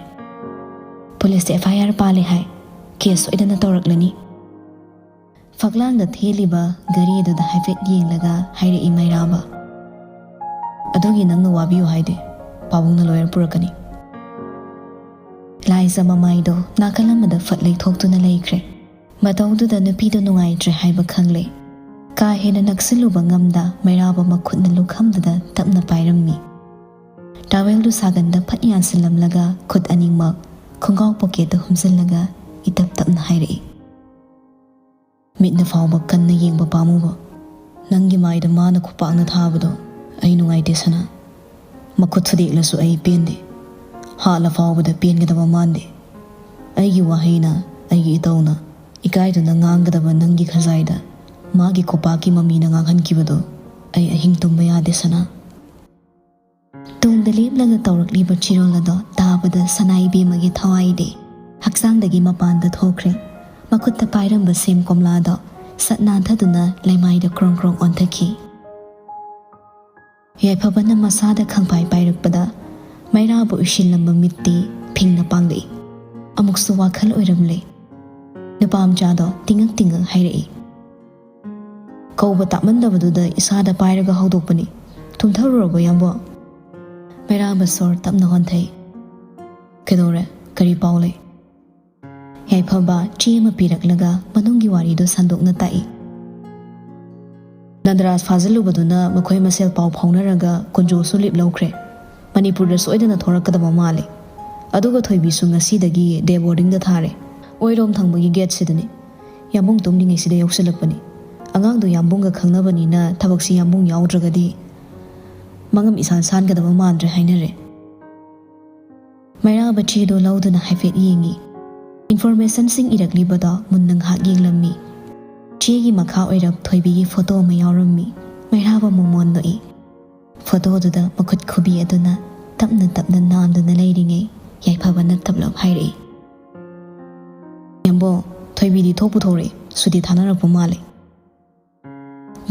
ꯄꯨꯂꯤꯁꯇ ꯑꯦꯐ ꯑꯥꯏ ꯑꯥꯔ ꯄꯥꯜꯂꯦ ꯍꯥꯏ꯫ ꯀꯦꯁ ꯁꯣꯏꯗꯅ ꯇꯧꯔꯛꯂꯅꯤ꯫" ꯐꯛꯂꯥꯡꯗ ꯊꯦꯜꯂꯤꯕ ꯘꯔꯤ ꯑꯗꯨꯗ ꯍꯥꯏꯐꯦꯠ ꯌꯦꯡꯂꯒ ꯍꯥꯏꯔꯛꯏ ꯃꯩꯔꯥꯕ꯫ "ꯑꯗꯨꯒꯤ ꯅꯪꯅ ꯋꯥꯕꯤꯌꯨ ꯍꯥꯏꯗꯦ꯫ ꯄꯥꯕꯨꯡꯅ ꯂꯣꯌꯔ ꯄꯨꯔꯛꯀꯅꯤ꯫" ꯂꯥꯏꯖ ꯃꯃꯥꯏꯗꯣ ꯅꯥꯀꯜ ꯑꯃꯗ ꯐꯠ ꯂꯩꯊꯣꯛꯇꯨꯅ ꯂꯩꯈ꯭ꯔꯦ꯫ ꯃꯇꯧꯗꯨꯗ ꯅꯨꯄꯤꯗꯨ ꯅꯨꯡꯉꯥꯏꯇ꯭ꯔꯦ ꯍꯥꯏꯕ ꯈꯪꯂꯦ꯫ ꯀꯥ ꯍꯦꯟꯅ ꯅꯛꯁꯤꯜꯂꯨꯕ ꯉꯝꯗ ꯃꯩꯔꯥꯕ ꯃꯈꯨꯠꯅ ꯂꯨꯈꯝꯗꯨꯗ ꯇꯞꯅ ꯄꯥꯏꯔꯝꯃꯤ꯫ ꯇꯥꯋꯦꯜꯗꯨ ꯁꯥꯒꯟꯗ ꯐꯠ ꯌꯥꯟꯁꯤꯜꯂꯝꯂꯒ ꯈꯨꯠ ꯑꯅꯤꯃꯛ ꯈꯣꯡꯒ꯭ꯔꯥꯎ ꯄꯣꯀꯦꯠꯇ ꯍꯨꯝꯖꯤꯜꯂꯒ ꯏꯇꯞ ꯇꯞꯅ ꯍꯥꯏꯔꯛꯏ, ꯃꯤꯠꯅ ꯐꯥꯎꯕ ꯀꯟꯅ ꯌꯦꯡꯕ ꯄꯥꯝꯃꯨꯕ꯫ ꯅꯪꯒꯤ ꯃꯥꯏꯗ ꯃꯥꯅ ꯈꯨꯄꯥꯛꯅ ꯊꯥꯕꯗꯣ ꯑꯩ ꯅꯨꯡꯉꯥꯏꯇꯦ ꯁꯅꯥ꯫ ꯃꯈꯨꯠ ꯊꯨꯗꯦꯛꯂꯁꯨ ꯑꯩ ꯄꯦꯟꯗꯦ꯫ ꯍꯥꯠꯂ ꯐꯥꯎꯕꯗ ꯄꯦꯟꯒꯗꯕ ꯃꯥꯟꯗꯦ꯫ ꯑꯩꯒꯤ ꯋꯥꯍꯩꯅ, ꯑꯩꯒꯤ ꯏꯇꯧꯅ ꯏꯀꯥꯏꯗꯨꯅ ꯉꯥꯡꯒꯗꯕ ꯅꯪꯒꯤ ꯈꯖꯥꯏꯗ ꯃꯥꯒꯤ ꯈꯨꯄꯥꯛꯀꯤ ꯃꯃꯤꯅ ꯉꯥꯡꯍꯟꯈꯤꯕꯗꯣ ꯑꯩ ꯑꯍꯤꯡ ꯇꯨꯝꯕ ꯌꯥꯗꯦ ꯁꯅꯥ꯫ ꯇꯨꯡꯗ ꯂꯦꯞꯂꯒ ꯇꯧꯔꯛꯂꯤꯕ ꯆꯤꯔꯣꯜ ꯑꯗꯣ ꯇꯥꯕꯗ ꯁꯅꯥ ꯏꯕꯦꯝꯃꯒꯤ ꯊꯋꯥꯏꯗꯤ ꯍꯛꯆꯥꯡꯗꯒꯤ ꯃꯄꯥꯟꯗ ꯊꯣꯛꯈ꯭ꯔꯦ꯫ ꯃꯈꯨꯠꯇ ꯄꯥꯏꯔꯝꯕ ꯁꯦꯝ ꯀꯣꯝꯂꯥꯗꯣ ꯁꯠ ꯅꯥꯟꯊꯗꯨꯅ ꯂꯩꯃꯥꯏꯗ ꯀ꯭ꯔꯣꯡ ꯀ꯭ꯔꯣꯡ ꯑꯣꯟꯊꯈꯤ꯫ ꯌꯥꯏꯐꯕꯅ ꯃꯁꯥꯗ ꯈꯪꯄꯥꯏ ꯄꯥꯏꯔꯛꯄꯗ ꯃꯩꯔꯥꯕ ꯎꯏꯁꯤꯜꯂꯝꯕ ꯃꯤꯠꯇꯤ ꯐꯤꯡꯅ ꯄꯥꯡꯂꯛꯏ꯫ ꯑꯃꯨꯛꯁꯨ ꯋꯥꯈꯜ ꯑꯣꯏꯔꯝꯂꯦ꯫ ꯅꯨꯄꯥ ꯃꯆꯥꯗꯣ ꯇꯤꯡꯉꯛ ꯇꯤꯡꯉꯛ ꯍꯥꯏꯔꯛꯏ꯫ ꯀꯧꯕ ꯇꯥꯃꯟꯗꯕꯗꯨꯗ ꯏꯁꯥꯗ ꯄꯥꯏꯔꯒ ꯍꯧꯗꯣꯛꯄꯅꯤ꯫ ꯇꯨꯝꯊꯔꯨꯔꯕꯣ ꯌꯥꯝꯕꯣ? ꯃꯩꯔꯥꯕ ꯁꯣꯔ ꯇꯞꯅ ꯍꯣꯟꯊꯩ꯫ ꯀꯩꯗꯧꯔꯦ? ꯀꯔꯤ ꯄꯥꯎ ꯂꯩ? ꯌꯥꯏꯐꯕ ꯆꯦ ꯑꯃ ꯄꯤꯔꯛꯂꯒ ꯃꯅꯨꯡꯒꯤ ꯋꯥꯔꯤꯗꯨ ꯁꯟꯗꯣꯛꯅ ꯇꯥꯛꯏ꯫ ꯅꯟꯗꯔꯥꯖ ꯐꯥꯖꯤꯜꯂꯨꯕꯗꯨꯅ ꯃꯈꯣꯏ ꯃꯁꯦꯜ ꯄꯥꯎ ꯐꯥꯎꯅꯔꯒ ꯀꯨꯟꯖꯣꯁꯨ ꯂꯤꯞ ꯂꯧꯈ꯭ꯔꯦ꯫ ꯃꯅꯤꯄꯨꯔꯗ ꯁꯣꯏꯗꯅ ꯊꯣꯔꯛꯀꯗꯕ ꯃꯥꯜꯂꯤ꯫ ꯑꯗꯨꯒ ꯊꯣꯏꯕꯤꯁꯨ ꯉꯁꯤꯗꯒꯤ ꯗꯦ ꯕꯣꯔꯗꯤꯡꯗ ꯊꯥꯔꯦ꯫ ꯑꯣꯏꯔꯣꯝ ꯊꯪꯕꯒꯤ ꯒꯦꯠꯁꯤꯗꯅꯤ꯫ ꯌꯥꯝꯕꯨꯡ ꯇꯨꯝꯂꯤꯉꯩꯁꯤꯗ ꯌꯧꯁꯤꯜꯂꯛꯄꯅꯤ꯫ ꯑꯉꯥꯡꯗꯣ ꯌꯥꯝꯕꯨꯡꯒ ꯈꯪꯅꯕꯅꯤꯅ ꯊꯕꯛꯁꯤ ꯌꯥꯝꯕꯨꯡ ꯌꯥꯎꯗ꯭ꯔꯒꯗꯤ ꯃꯉꯝ ꯏꯁꯥꯟ ꯁꯥꯟꯒꯗꯕ ꯃꯥꯟꯗ꯭ꯔꯦ ꯍꯥꯏꯅꯔꯦ꯫ ꯃꯩꯔꯥꯕ ꯆꯦꯗꯣ ꯂꯧꯗꯨꯅ ꯍꯥꯏꯐꯦꯠ ꯌꯦꯡꯉꯤ꯫ ꯏꯟꯐꯣꯔꯃꯦꯁꯟꯁꯤꯡ ꯏꯔꯛꯂꯤꯕꯗꯣ ꯃꯨꯟꯅ ꯉꯥꯏꯍꯥꯛ ꯌꯦꯡꯂꯝꯃꯤ꯫ ꯆꯦꯒꯤ ꯃꯈꯥ ꯑꯣꯏꯔꯞ ꯊꯣꯏꯕꯤꯒꯤ ꯐꯣꯇꯣ ꯑꯃ ꯌꯥꯎꯔꯝꯃꯤ꯫ ꯃꯩꯔꯥꯕ ꯃꯣꯃꯣꯟ ꯅꯣꯛꯏ꯫ ꯐꯣꯇꯣꯗꯨꯗ ꯃꯈꯨꯠ ꯈꯨꯕꯤ ꯑꯗꯨꯅ ꯇꯞꯅ ꯇꯞꯅ ꯅꯥꯟꯗꯨꯅ ꯂꯩꯔꯤꯉꯩ ꯌꯥꯏꯐꯕꯅ ꯇꯞꯂꯞ ꯍꯥꯏꯔꯛꯏ, "ꯌꯥꯝꯕꯣ, ꯊꯣꯏꯕꯤꯗꯤ ꯊꯣꯛꯄꯨ ꯊꯣꯛꯂꯛꯑꯦ, ꯁꯨꯇꯤ ꯊꯥꯅꯔꯛꯄ ꯃꯥꯜꯂꯦ"꯫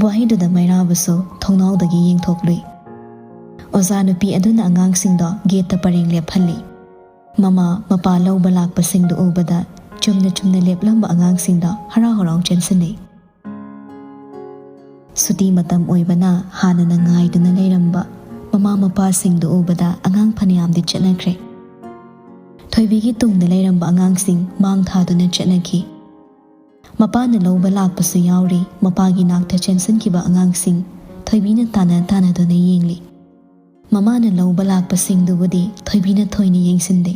ꯋꯥꯍꯩꯗꯨꯗ ꯃꯩꯔꯥꯕꯁꯨ ꯊꯣꯡꯅꯥꯎꯗꯒꯤ ꯌꯦꯡꯊꯣꯛꯂꯨꯏ꯫ ꯑꯣꯖꯥ ꯅꯨꯄꯤ ꯑꯗꯨꯅ ꯑꯉꯥꯡꯁꯤꯡꯗꯣ ꯒꯦꯠꯇ ꯄꯔꯦꯡ ꯂꯦꯞꯍꯜꯂꯤ꯫ ꯃꯃꯥ ꯃꯄꯥ ꯂꯧꯕ ꯂꯥꯛꯄꯁꯤꯡꯗꯨ ꯎꯕꯗ ꯆꯨꯝꯅ ꯆꯨꯝꯅ ꯂꯦꯞꯂꯝꯕ ꯑꯉꯥꯡꯁꯤꯡꯗꯣ ꯍꯔꯥꯎ ꯍꯔꯥꯎ ꯆꯦꯟꯁꯤꯟꯅꯩ꯫ ꯁꯨꯇꯤ ꯃꯇꯝ ꯑꯣꯏꯕꯅ ꯍꯥꯟꯅꯅ ꯉꯥꯏꯗꯨꯅ ꯂꯩꯔꯝꯕ ꯃꯃꯥ ꯃꯄꯥꯁꯤꯡꯗꯨ ꯎꯕꯗ ꯑꯉꯥꯡ ꯐꯅꯌꯥꯝꯗꯤ ꯆꯠꯅꯈ꯭ꯔꯦ꯫ ꯊꯣꯏꯕꯤꯒꯤ ꯇꯨꯡꯗ ꯂꯩꯔꯝꯕ ꯑꯉꯥꯡꯁꯤꯡ ꯃꯥꯡ ꯊꯥꯗꯨꯅ ꯆꯠꯅꯈꯤ꯫ ꯃꯄꯥꯅ ꯂꯧꯕ ꯂꯥꯛꯄꯁꯨ ꯌꯥꯎꯔꯤ꯫ ꯃꯄꯥꯒꯤ ꯅꯥꯛꯇ ꯆꯦꯟꯁꯤꯟꯈꯤꯕ ꯑꯉꯥꯡꯁꯤꯡ ꯊꯣꯏꯕꯤꯅ ꯇꯥꯟꯅ ꯇꯥꯟꯅꯗꯨꯅ ꯌꯦꯡꯂꯤ꯫ ꯃꯃꯥꯅ ꯂꯧꯕ ꯂꯥꯛꯄꯁꯤꯡꯗꯨꯕꯨꯗꯤ ꯊꯣꯏꯕꯤꯅ ꯊꯣꯏꯅ ꯌꯦꯡꯁꯤꯟꯗꯦ꯫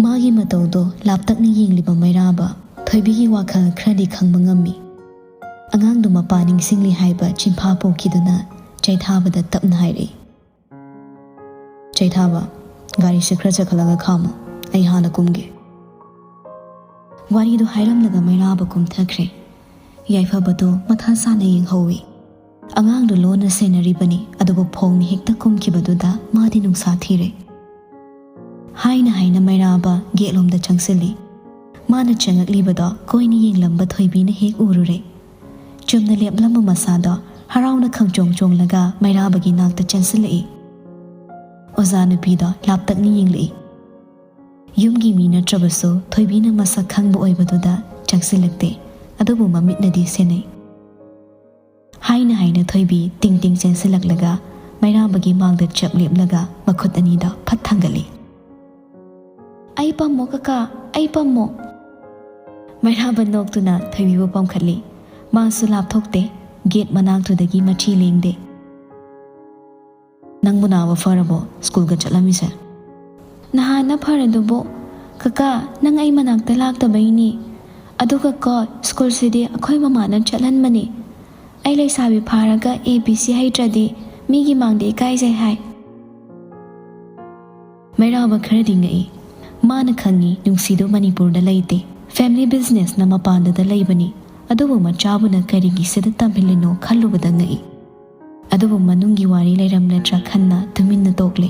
ꯃꯥꯒꯤ ꯃꯇꯧꯗꯣ ꯂꯥꯞꯇꯛꯅ ꯌꯦꯡꯂꯤꯕ ꯃꯩꯔꯥꯕ ꯊꯣꯏꯕꯤꯒꯤ ꯋꯥꯈꯜ ꯈꯔꯗꯤ ꯈꯪꯕ ꯉꯝꯃꯤ꯫ ꯑꯉꯥꯡꯗꯨ ꯃꯄꯥ ꯅꯤꯡꯁꯤꯡꯂꯤ ꯍꯥꯏꯕ ꯆꯤꯟꯐꯥ ꯄꯣꯛꯈꯤꯗꯨꯅ ꯆꯩꯊꯥꯕꯗ ꯇꯞꯅ ꯍꯥꯏꯔꯛꯏ, "ꯆꯩꯊꯥꯕ, ꯒꯥꯔꯤꯁꯦ ꯈꯔ ꯆꯠꯈꯠꯂꯒ ꯈꯥꯝꯃꯨ, ꯑꯩ ꯍꯥꯟꯅ ꯀꯨꯝꯒꯦ"꯫ ꯋꯥꯔꯤꯗꯨ ꯍꯥꯏꯔꯝꯂꯒ ꯃꯩꯔꯥꯕ ꯀꯨꯝꯊꯈ꯭ꯔꯦ꯫ ꯌꯥꯏꯐꯕꯗꯨ ꯃꯊꯥ ꯁꯥꯅ ꯌꯦꯡꯍꯧꯏ꯫ ꯑꯉꯥꯡꯗꯨ ꯂꯣꯟꯅ ꯁꯦꯟꯅꯔꯤꯕꯅꯤ, ꯑꯗꯨꯕꯨ ꯐꯣꯡꯅ ꯍꯦꯛꯇ ꯀꯨꯝꯈꯤꯕꯗꯨꯗ ꯃꯥꯗꯤ ꯅꯨꯡꯁꯥ ꯊꯤꯔꯦ꯫ ꯍꯥꯏꯅ ꯍꯥꯏꯅ ꯃꯩꯔꯥꯕ ꯒꯦꯠꯂꯣꯝꯗ ꯆꯪꯁꯤꯜꯂꯤ꯫ ꯃꯥꯅ ꯆꯪꯉꯛꯂꯤꯕꯗꯣ ꯀꯣꯏꯅ ꯌꯦꯡꯂꯝꯕ ꯊꯣꯏꯕꯤꯅ ꯍꯦꯛ ꯎꯔꯨꯔꯦ꯫ ꯆꯨꯝꯅ ꯂꯦꯞꯂꯝꯕ ꯃꯁꯥꯗꯣ ꯍꯔꯥꯎꯅ ꯈꯪꯆꯣꯡ ꯆꯣꯡꯂꯒ ꯃꯩꯔꯥꯕꯒꯤ ꯅꯥꯛꯇ ꯆꯪꯁꯤꯜꯂꯛꯏ꯫ ꯑꯣꯖꯥ ꯅꯨꯄꯤꯗꯣ ꯂꯥꯞꯇꯛꯅ ꯌꯦꯡꯂꯛꯏ꯫ ꯌꯨꯝꯒꯤ ꯃꯤ ꯅꯠꯇ꯭ꯔꯕꯁꯨ ꯊꯣꯏꯕꯤꯅ ꯃꯁꯛ ꯈꯪꯕ ꯑꯣꯏꯕꯗꯨꯗ ꯆꯪꯁꯤꯜꯂꯛꯇꯦ, ꯑꯗꯨꯕꯨ ꯃꯃꯤꯠꯅꯗꯤ ꯁꯦꯟꯅꯩ꯫ ꯍꯥꯏꯅ ꯍꯥꯏꯅ ꯊꯣꯏꯕꯤ ꯇꯤꯡ ꯇꯤꯡ ꯆꯦꯟꯁꯤꯜꯂꯛꯂꯒ ꯃꯩꯔꯥꯕꯒꯤ ꯃꯥꯡꯗ ꯆꯞ ꯂꯦꯞꯂꯒ ꯃꯈꯨꯠ ꯑꯅꯤꯗꯣ ꯐꯠ ꯊꯥꯡꯒꯠꯂꯤ꯫ "ꯑꯩ ꯄꯝꯃꯣ ꯀꯀꯥ, ꯑꯩ ꯄꯝꯃꯣ!" ꯃꯩꯔꯥꯕ ꯅꯣꯛꯇꯨꯅ ꯊꯣꯏꯕꯤꯕꯨ ꯄꯝꯈꯠꯂꯤ꯫ ꯃꯥꯁꯨ ꯂꯥꯞꯊꯣꯛꯇꯦ, ꯒꯦꯠ ꯃꯅꯥꯛꯇꯨꯗꯒꯤ ꯃꯆꯤ ꯂꯦꯡꯗꯦ꯫ "ꯅꯪꯕꯨ ꯅꯥꯕ ꯐꯔꯕꯣ? ꯁ꯭ꯀꯨꯜꯒ ꯆꯠꯂꯝꯃꯤꯁꯦ?" "ꯅꯍꯥꯟꯅ ꯐꯔꯗꯨꯕꯨ꯫ ꯀꯀꯥ, ꯅꯪ ꯑꯩ ꯃꯅꯥꯛꯇ ꯂꯥꯛꯇꯕꯩꯅꯤ꯫ ꯑꯗꯨꯒ ꯀꯣ, ꯁ꯭ꯀꯨꯜꯁꯤꯗꯤ ꯑꯩꯈꯣꯏ ꯃꯃꯥꯅ ꯆꯠꯍꯟꯕꯅꯤ꯫ ꯑꯩ ꯂꯩꯁꯥꯕꯤ ꯐꯥꯔꯒ ꯑꯦ ꯕꯤ ꯁꯤ ꯍꯩꯇ꯭ꯔꯗꯤ ꯃꯤꯒꯤ ꯃꯥꯡꯗ ꯏꯀꯥꯏꯖꯩ ꯍꯥꯏ"꯫ ꯃꯩꯔꯥꯕ ꯈꯔꯗꯤ ꯉꯛꯏ꯫ ꯃꯥꯅ ꯈꯪꯉꯤ ꯅꯨꯡꯁꯤꯗꯨ ꯃꯅꯤꯄꯨꯔꯗ ꯂꯩꯇꯦ, ꯐꯦꯃꯤꯂꯤ ꯕꯤꯖꯤꯅꯦꯁꯅ ꯃꯄꯥꯟꯗꯨꯗ ꯂꯩꯕꯅꯤ꯫ ꯑꯗꯨꯕꯨ ꯃꯆꯥꯕꯨꯅ ꯀꯔꯤꯒꯤ ꯁꯤꯗ ꯇꯝꯍꯜꯂꯤꯅꯣ ꯈꯜꯂꯨꯕꯗ ꯉꯛꯏ꯫ ꯑꯗꯨꯕꯨ ꯃꯅꯨꯡꯒꯤ ꯋꯥꯔꯤ ꯂꯩꯔꯝꯂꯗ꯭ꯔꯥ ꯈꯟꯅ ꯇꯨꯃꯤꯟꯅ ꯇꯣꯛꯂꯦ꯫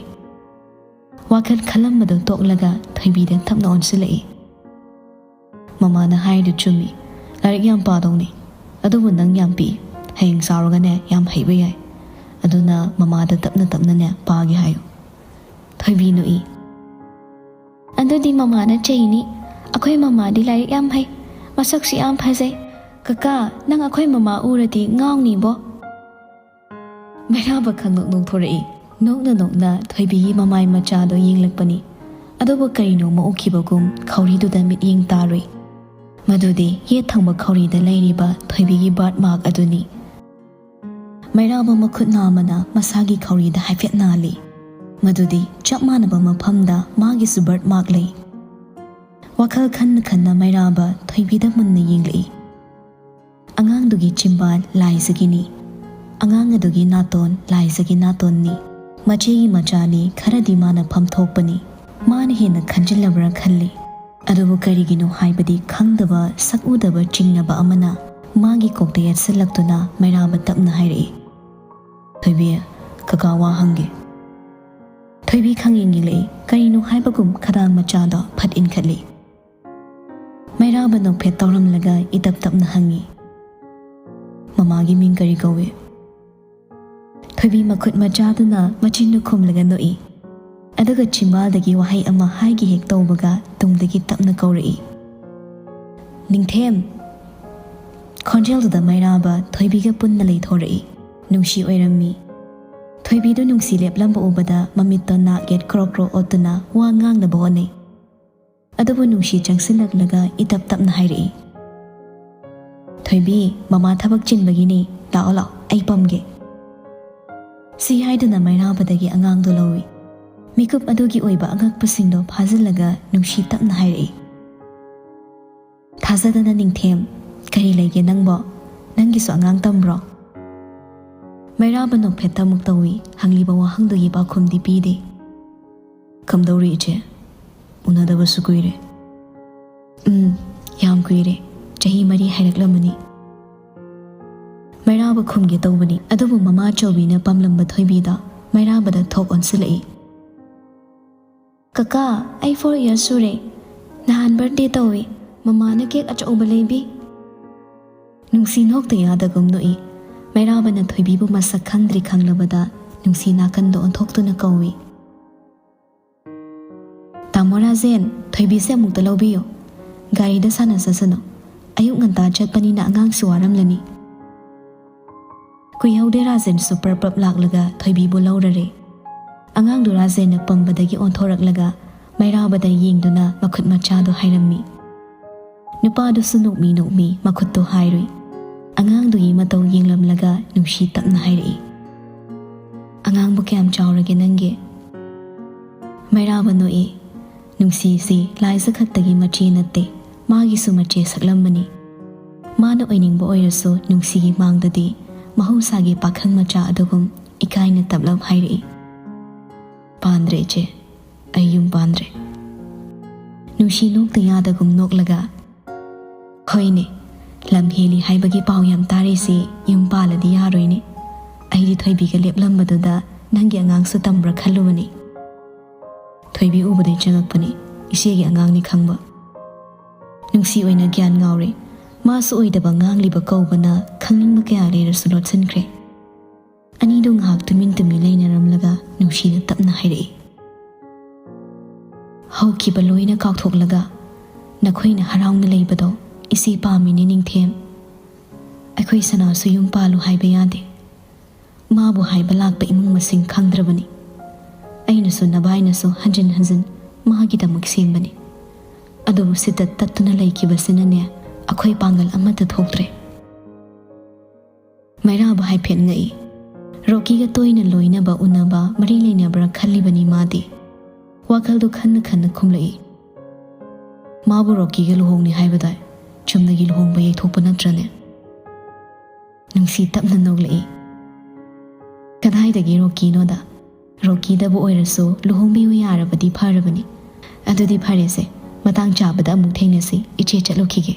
ꯋꯥꯈꯜ ꯈꯜꯂꯝꯕꯗꯨ ꯇꯣꯛꯂꯒ ꯊꯣꯏꯕꯤꯗ ꯇꯞꯅ ꯑꯣꯟꯁꯤꯜꯂꯛꯏ꯫ "ꯃꯃꯥꯅ ꯍꯥꯏꯔꯤꯗꯨ ꯆꯨꯝꯃꯤ, ꯂꯥꯏꯔꯤꯛ ꯌꯥꯝ ꯄꯥꯗꯧꯅꯤ꯫ ꯑꯗꯨꯕꯨ ꯅꯪ ꯌꯥꯝ ꯄꯤꯛꯏ, ꯍꯌꯦꯡ ꯆꯥꯎꯔꯒꯅꯦ ꯌꯥꯝ ꯍꯩꯕ ꯌꯥꯏ꯫ ꯑꯗꯨꯅ ꯃꯃꯥꯗ ꯇꯞꯅ ꯇꯞꯅꯅꯦ ꯄꯥꯒꯦ ꯍꯥꯏꯌꯨ"꯫ ꯊꯣꯏꯕꯤ ꯅꯣꯛꯏ꯫ "ꯑꯗꯨꯗꯤ ꯃꯃꯥꯅ ꯆꯩꯅꯤ꯫ ꯑꯩꯈꯣꯏ ꯃꯃꯥꯗꯤ ꯂꯥꯏꯔꯤꯛ ꯌꯥꯝ ꯍꯩ, ꯃꯁꯛꯁꯨ ꯌꯥꯝ ꯐꯖꯩ꯫ ꯀꯀꯥ, ꯅꯪ ꯑꯩꯈꯣꯏ ꯃꯃꯥ ꯎꯔꯗꯤ ꯉꯥꯎꯅꯤꯕꯣ"꯫ ꯃꯩꯔꯥꯕ ꯈꯪꯅꯣꯛ ꯅꯣꯛꯊꯣꯔꯛꯏ꯫ ꯅꯣꯛꯅ ꯅꯣꯛꯅ ꯊꯣꯏꯕꯤꯒꯤ ꯃꯃꯥꯏ ꯃꯆꯥꯗꯣ ꯌꯦꯡꯂꯛꯄꯅꯤ꯫ ꯑꯗꯨꯕꯨ ꯀꯔꯤꯅꯣꯃ ꯎꯈꯤꯕꯒꯨꯝ ꯈꯧꯔꯤꯗꯨꯗ ꯃꯤꯠꯌꯦꯡ ꯇꯥꯔꯨꯏ꯫ ꯃꯗꯨꯗꯤ ꯌꯦꯠ ꯊꯪꯕ ꯈꯧꯔꯤꯗ ꯂꯩꯔꯤꯕ ꯊꯣꯏꯕꯤꯒꯤ ꯕꯥꯔꯠ ꯃꯥꯔꯛ ꯑꯗꯨꯅꯤ꯫ ꯃꯩꯔꯥꯕ ꯃꯈꯨꯠ ꯅꯥꯝꯃꯅ ꯃꯁꯥꯒꯤ ꯈꯧꯔꯤꯗ ꯍꯥꯏꯐꯦꯠ ꯅꯥꯜꯂꯤ꯫ ꯃꯗꯨꯗꯤ ꯆꯞ ꯃꯥꯟꯅꯕ ꯃꯐꯝꯗ ꯃꯥꯒꯤꯁꯨ ꯕꯔꯠ ꯃꯥꯔꯛ ꯂꯩ꯫ ꯋꯥꯈꯜ ꯈꯟꯅ ꯈꯟꯅ ꯃꯩꯔꯥꯕ ꯊꯣꯏꯕꯤꯗ ꯃꯨꯟꯅ ꯌꯦꯡꯂꯛꯏ꯫ ꯑꯉꯥꯡꯗꯨꯒꯤ ꯆꯤꯝꯕꯥꯜ ꯂꯥꯏꯖꯒꯤꯅꯤ꯫ ꯑꯉꯥꯡ ꯑꯗꯨꯒꯤ ꯅꯥꯇꯣꯟ ꯂꯥꯏꯖꯒꯤ ꯅꯥꯇꯣꯟꯅꯤ꯫ ꯃꯆꯦꯒꯤ ꯃꯆꯥꯅꯤ, ꯈꯔꯗꯤ ꯃꯥꯅ ꯐꯝꯊꯣꯛꯄꯅꯤ꯫ ꯃꯥꯅ ꯍꯦꯟꯅ ꯈꯟꯖꯤꯜꯂꯕ꯭ꯔꯥ ꯈꯜꯂꯤ꯫ ꯑꯗꯨꯕꯨ ꯀꯔꯤꯒꯤꯅꯣ ꯍꯥꯏꯕꯗꯤ ꯈꯪꯗꯕ, ꯁꯛ ꯎꯗꯕ ꯆꯤꯡꯅꯕ ꯑꯃꯅ ꯃꯥꯒꯤ ꯀꯣꯛꯇ ꯌꯦꯠꯁꯤꯜꯂꯛꯇꯨꯅ ꯃꯩꯔꯥꯕ ꯇꯞꯅ ꯍꯥꯏꯔꯛꯏ, "ꯊꯣꯏꯕꯤ, ꯀꯀꯥ ꯋꯥ ꯍꯪꯒꯦ꯫" ꯊꯣꯏꯕꯤ ꯈꯪꯌꯦꯡ ꯌꯦꯡꯂꯛꯏ꯫ ꯀꯔꯤꯅꯣ ꯍꯥꯏꯕꯒꯨꯝ ꯈꯗꯥꯡ ꯃꯆꯥꯗꯣ ꯐꯠ ꯏꯟꯈꯠꯂꯤ꯫ ꯃꯩꯔꯥꯕ ꯅꯣꯛꯐꯦꯠ ꯇꯧꯔꯝꯂꯒ ꯏꯇꯞ ꯇꯞꯅ ꯍꯪꯉꯤ, "ꯃꯃꯥꯒꯤ ꯃꯤꯡ ꯀꯔꯤ ꯀꯧꯏ?" ꯊꯣꯏꯕꯤ ꯃꯈꯨꯠ ꯃꯆꯥꯗꯨꯅ ꯃꯆꯤꯟꯗꯨ ꯈꯨꯝꯂꯒ ꯅꯣꯛꯏ꯫ ꯑꯗꯨꯒ ꯆꯤꯝꯕꯥꯜꯗꯒꯤ ꯋꯥꯍꯩ ꯑꯃ ꯍꯥꯏꯒꯦ ꯍꯦꯛ ꯇꯧꯕꯒ ꯇꯨꯡꯗꯒꯤ ꯇꯞꯅ ꯀꯧꯔꯛꯏ, "ꯅꯤꯡꯊꯦꯝ!" ꯈꯣꯟꯖꯦꯜꯗꯨꯗ ꯃꯩꯔꯥꯕ ꯊꯣꯏꯕꯤꯒ ꯄꯨꯟꯅ ꯂꯩꯊꯣꯔꯛꯏ꯫ ꯅꯨꯡꯁꯤ ꯑꯣꯏꯔꯝꯃꯤ꯫ ꯊꯣꯏꯕꯤꯗꯨ ꯅꯨꯡꯁꯤ ꯂꯦꯞꯂꯝꯕ ꯎꯕꯗ ꯃꯃꯤꯠꯇꯣ ꯅꯥꯛ ꯌꯦꯠ ꯀ꯭ꯔꯣꯛ ꯀ꯭ꯔꯣꯛ ꯑꯣꯠꯇꯨꯅ ꯋꯥ ꯉꯥꯡꯅꯕ ꯍꯣꯠꯅꯩ꯫ ꯑꯗꯨꯕꯨ ꯅꯨꯡꯁꯤ ꯆꯪꯁꯤꯜꯂꯛꯂꯒ ꯏꯇꯞ ꯇꯞꯅ ꯍꯥꯏꯔꯛꯏ, "ꯊꯣꯏꯕꯤ, ꯃꯃꯥ ꯊꯕꯛ ꯆꯤꯟꯕꯒꯤꯅꯤ, ꯂꯥꯛꯑꯣ ꯂꯥꯛꯑꯣ, ꯑꯩ ꯄꯝꯒꯦ꯫" ꯁꯤ ꯍꯥꯏꯗꯨꯅ ꯃꯩꯔꯥꯕꯗꯒꯤ ꯑꯉꯥꯡꯗꯨ ꯂꯧꯏ꯫ ꯃꯤꯀꯨꯞ ꯑꯗꯨꯒꯤ ꯑꯣꯏꯕ ꯑꯉꯛꯄꯁꯤꯡꯗꯣ ꯐꯥꯖꯤꯜꯂꯒ ꯅꯨꯡꯁꯤ ꯇꯞꯅ ꯍꯥꯏꯔꯛꯏ, "ꯊꯥꯖꯗꯅ ꯅꯤꯡꯊꯦꯝ, ꯀꯔꯤ ꯂꯩꯒꯦ ꯅꯪꯕꯣ? ꯅꯪꯒꯤꯁꯨ ꯑꯉꯥꯡ ꯇꯝꯕ꯭ꯔꯣ?" ꯃꯩꯔꯥꯕ ꯅꯣꯛꯐꯦꯠꯇ ꯑꯃꯨꯛ ꯇꯧꯏ꯫ ꯍꯪꯂꯤꯕ ꯋꯥꯍꯪꯗꯨꯒꯤ ꯄꯥꯎꯈꯨꯝꯗꯤ ꯄꯤꯗꯦ꯫ "ꯀꯝꯗꯧꯔꯤ ꯏꯆꯦ? ꯎꯅꯗꯕꯁꯨ ꯀꯨꯏꯔꯦ꯫" "ꯎꯝ, ꯌꯥꯝ ꯀꯨꯏꯔꯦ꯫ ꯆꯍꯤ ꯃꯔꯤ ꯍꯥꯏꯔꯛꯂꯝꯃꯅꯤ꯫" ꯃꯩꯔꯥꯕ ꯈꯨꯝꯒꯦ ꯇꯧꯕꯅꯤ, ꯑꯗꯨꯕꯨ ꯃꯃꯥ ꯆꯧꯕꯤꯅ ꯄꯝꯂꯝꯕ ꯊꯣꯏꯕꯤꯗ ꯃꯩꯔꯥꯕꯗ ꯊꯣꯛ ꯑꯣꯟꯁꯤꯜꯂꯛꯏ꯫ "ꯀꯀꯥ, ꯑꯩ four years ꯁꯨꯔꯦ꯫ ꯅꯍꯥꯟ birthday ꯇꯧꯏ꯫ ꯃꯃꯥꯅ cake ꯑꯆꯧꯕ ꯂꯩꯕꯤ꯫" ꯅꯨꯡꯁꯤ ꯅꯣꯛꯇ ꯌꯥꯗꯒꯨꯝ ꯅꯣꯛꯏ꯫ ꯃꯩꯔꯥꯕꯅ ꯊꯣꯏꯕꯤꯕꯨ ꯃꯁꯛ ꯈꯪꯗ꯭ꯔꯤ ꯈꯪꯂꯕꯗ ꯅꯨꯡꯁꯤ ꯅꯥꯀꯟꯗ ꯑꯣꯟꯊꯣꯛꯇꯨꯅ ꯀꯧꯏ, "ꯇꯥꯃꯣ ꯔꯥꯖꯦꯟ, ꯊꯣꯏꯕꯤꯁꯦ ꯑꯃꯨꯛꯇ ꯂꯧꯕꯤꯌꯨ꯫ ꯒꯥꯔꯤꯗ ꯁꯥꯟꯅꯖꯁꯅꯨ꯫ ꯑꯌꯨꯛ ꯉꯟꯇꯥ ꯆꯠꯄꯅꯤꯅ ꯑꯉꯥꯡꯁꯨ ꯋꯥꯔꯝꯂꯅꯤ꯫" ꯀꯨꯏꯍꯧꯗꯦ ꯔꯥꯖꯦꯟꯁꯨ ꯄ꯭ꯔꯞ ꯄ꯭ꯔꯞ ꯂꯥꯛꯂꯒ ꯊꯣꯏꯕꯤꯕꯨ ꯂꯧꯔꯔꯦ꯫ ꯑꯉꯥꯡꯗꯨ ꯔꯥꯖꯦꯟꯅ ꯄꯝꯕꯗꯒꯤ ꯑꯣꯟꯊꯣꯔꯛꯂꯒ ꯃꯩꯔꯥꯕꯗ ꯌꯦꯡꯗꯨꯅ ꯃꯈꯨꯠ ꯃꯆꯥꯗꯨ ꯍꯥꯏꯔꯝꯃꯤ꯫ ꯅꯨꯄꯥꯗꯨꯁꯨ ꯅꯣꯛꯃꯤ ꯅꯣꯛꯃꯤ ꯃꯈꯨꯠꯇꯨ ꯍꯥꯏꯔꯨꯏ꯫ ꯑꯉꯥꯡꯗꯨꯒꯤ ꯃꯇꯧ ꯌꯦꯡꯂꯝꯂꯒ ꯅꯨꯡꯁꯤ ꯇꯞꯅ ꯍꯥꯏꯔꯛꯏ, "ꯑꯉꯥꯡꯕꯨ ꯀꯌꯥꯝ ꯆꯥꯎꯔꯒꯦ ꯅꯪꯒꯤ?" ꯃꯩꯔꯥꯕ ꯅꯣꯛꯏ꯫ ꯅꯨꯡꯁꯤꯁꯤ ꯂꯥꯏꯖ ꯈꯛꯇꯒꯤ ꯃꯆꯦ ꯅꯠꯇꯦ, ꯃꯥꯒꯤꯁꯨ ꯃꯆꯦ ꯁꯛꯂꯝꯕꯅꯤ꯫ ꯃꯥꯅ ꯑꯣꯏꯅꯤꯡꯕ ꯑꯣꯏꯔꯁꯨ ꯅꯨꯡꯁꯤꯒꯤ ꯃꯥꯡꯗꯗꯤ ꯃꯍꯧꯁꯥꯒꯤ ꯄꯥꯈꯪ ꯃꯆꯥ ꯑꯗꯨꯒꯨꯝ ꯏꯀꯥꯏꯅ ꯇꯞꯂꯞ ꯍꯥꯏꯔꯛꯏ, "ꯄꯥꯟꯗ꯭ꯔꯦ ꯏꯆꯦ, ꯑꯩ ꯌꯨꯝ ꯄꯥꯟꯗ꯭ꯔꯦ꯫" ꯅꯨꯡꯁꯤ ꯅꯣꯛꯇ ꯌꯥꯗꯒꯨꯝ ꯅꯣꯛꯂꯒ, "ꯍꯣꯏꯅꯦ, ꯂꯝ ꯍꯦꯜꯂꯤ ꯍꯥꯏꯕꯒꯤ ꯄꯥꯎ ꯌꯥꯝ ꯇꯥꯔꯤꯁꯤ ꯌꯨꯝ ꯄꯥꯜꯂꯗꯤ ꯌꯥꯔꯣꯏꯅꯦ꯫ ꯑꯩꯗꯤ ꯊꯣꯏꯕꯤꯒ ꯂꯦꯞꯂꯝꯕꯗꯨꯗ ꯅꯪꯒꯤ ꯑꯉꯥꯡꯁꯨ ꯇꯝꯕ꯭ꯔꯥ ꯈꯜꯂꯨꯕꯅꯤ꯫ ꯊꯣꯏꯕꯤ ꯎꯕꯗꯩ ꯆꯪꯉꯛꯄꯅꯤ, ꯏꯆꯦꯒꯤ ꯑꯉꯥꯡꯅꯤ ꯈꯪꯕ꯫" ꯅꯨꯡꯁꯤ ꯑꯣꯏꯅ ꯒ꯭ꯌꯥꯟ ꯉꯥꯎꯔꯦ꯫ ꯃꯥꯁꯨ ꯑꯣꯏꯗꯕ ꯉꯥꯡꯂꯤꯕ ꯀꯧꯕꯅ ꯈꯪꯅꯤꯡꯕ ꯀꯌꯥ ꯂꯩꯔꯁꯨ ꯂꯣꯠꯁꯤꯟꯈ꯭ꯔꯦ꯫ ꯑꯅꯤꯗꯨ ꯉꯥꯏꯍꯥꯛ ꯇꯨꯃꯤꯟ ꯇꯨꯃꯤꯟ ꯂꯩꯅꯔꯝꯂꯒ ꯅꯨꯡꯁꯤꯅ ꯇꯞꯅ ꯍꯥꯏꯔꯛꯏ, "ꯍꯧꯈꯤꯕ ꯂꯣꯏꯅ ꯀꯥꯎꯊꯣꯛꯂꯒ ꯅꯈꯣꯏꯅ ꯍꯔꯥꯎꯅ ꯂꯩꯕꯗꯣ ꯏꯆꯦ ꯄꯥꯝꯃꯤꯅꯦ ꯅꯤꯡꯊꯦꯝ꯫ ꯑꯩꯈꯣꯏ ꯁꯅꯥꯁꯨ ꯌꯨꯝ ꯄꯥꯜꯂꯨ ꯍꯥꯏꯕ ꯌꯥꯗꯦ꯫ ꯃꯥꯕꯨ ꯍꯥꯏꯕ ꯂꯥꯛꯄ ꯏꯃꯨꯡ ꯃꯁꯤꯡ ꯈꯪꯗ꯭ꯔꯕꯅꯤ꯫ ꯑꯩꯅꯁꯨ ꯅꯚꯥꯏꯅꯁꯨ ꯍꯟꯖꯤꯟ ꯍꯟꯖꯤꯟ ꯃꯥꯒꯤꯗꯃꯛ ꯁꯦꯝꯕꯅꯤ꯫ ꯑꯗꯨꯕꯨ ꯁꯤꯗ ꯇꯠꯇꯨꯅ ꯂꯩꯈꯤꯕꯁꯤꯅꯅꯦ ꯑꯩꯈꯣꯏ ꯄꯥꯡꯒꯜ ꯑꯃꯠꯇ ꯊꯣꯛꯇ꯭ꯔꯦ꯫" ꯃꯩꯔꯥꯕ ꯍꯥꯏꯐꯦꯠ ꯉꯛꯏ꯫ ꯔꯣꯀꯤꯒ ꯇꯣꯏꯅ ꯂꯣꯏꯅꯕ ꯎꯅꯕ ꯃꯔꯤ ꯂꯩꯅꯕ꯭ꯔꯥ ꯈꯜꯂꯤꯕꯅꯤ ꯃꯥꯗꯤ꯫ ꯋꯥꯈꯜꯗꯣ ꯈꯟꯅ ꯈꯟꯅ ꯈꯨꯝꯂꯛꯏ, "ꯃꯥꯕꯨ ꯔꯣꯀꯤꯒ ꯂꯨꯍꯣꯡꯅꯤ ꯍꯥꯏꯕꯗꯥꯏ? ꯆꯨꯝꯅꯒꯤ ꯂꯨꯍꯣꯡꯕ ꯌꯩꯊꯣꯛꯄ ꯅꯠꯇ꯭ꯔꯅꯦ?" ꯅꯨꯡꯁꯤ ꯇꯞꯅ ꯅꯣꯛꯂꯛꯏ, "ꯀꯗꯥꯏꯗꯒꯤ ꯔꯣꯀꯤꯅꯣꯗ? ꯔꯣꯀꯤꯗꯕꯨ ꯑꯣꯏꯔꯁꯨ ꯂꯨꯍꯣꯡꯕꯤꯌꯨ ꯌꯥꯔꯕꯗꯤ ꯐꯔꯕꯅꯤ꯫ ꯑꯗꯨꯗꯤ ꯐꯔꯦꯁꯦ, ꯃꯇꯥꯡ ꯆꯥꯕꯗ ꯑꯃꯨꯛ ꯊꯦꯡꯅꯁꯤ, ꯏꯆꯦ ꯆꯠꯂꯨꯈꯤꯒꯦ꯫"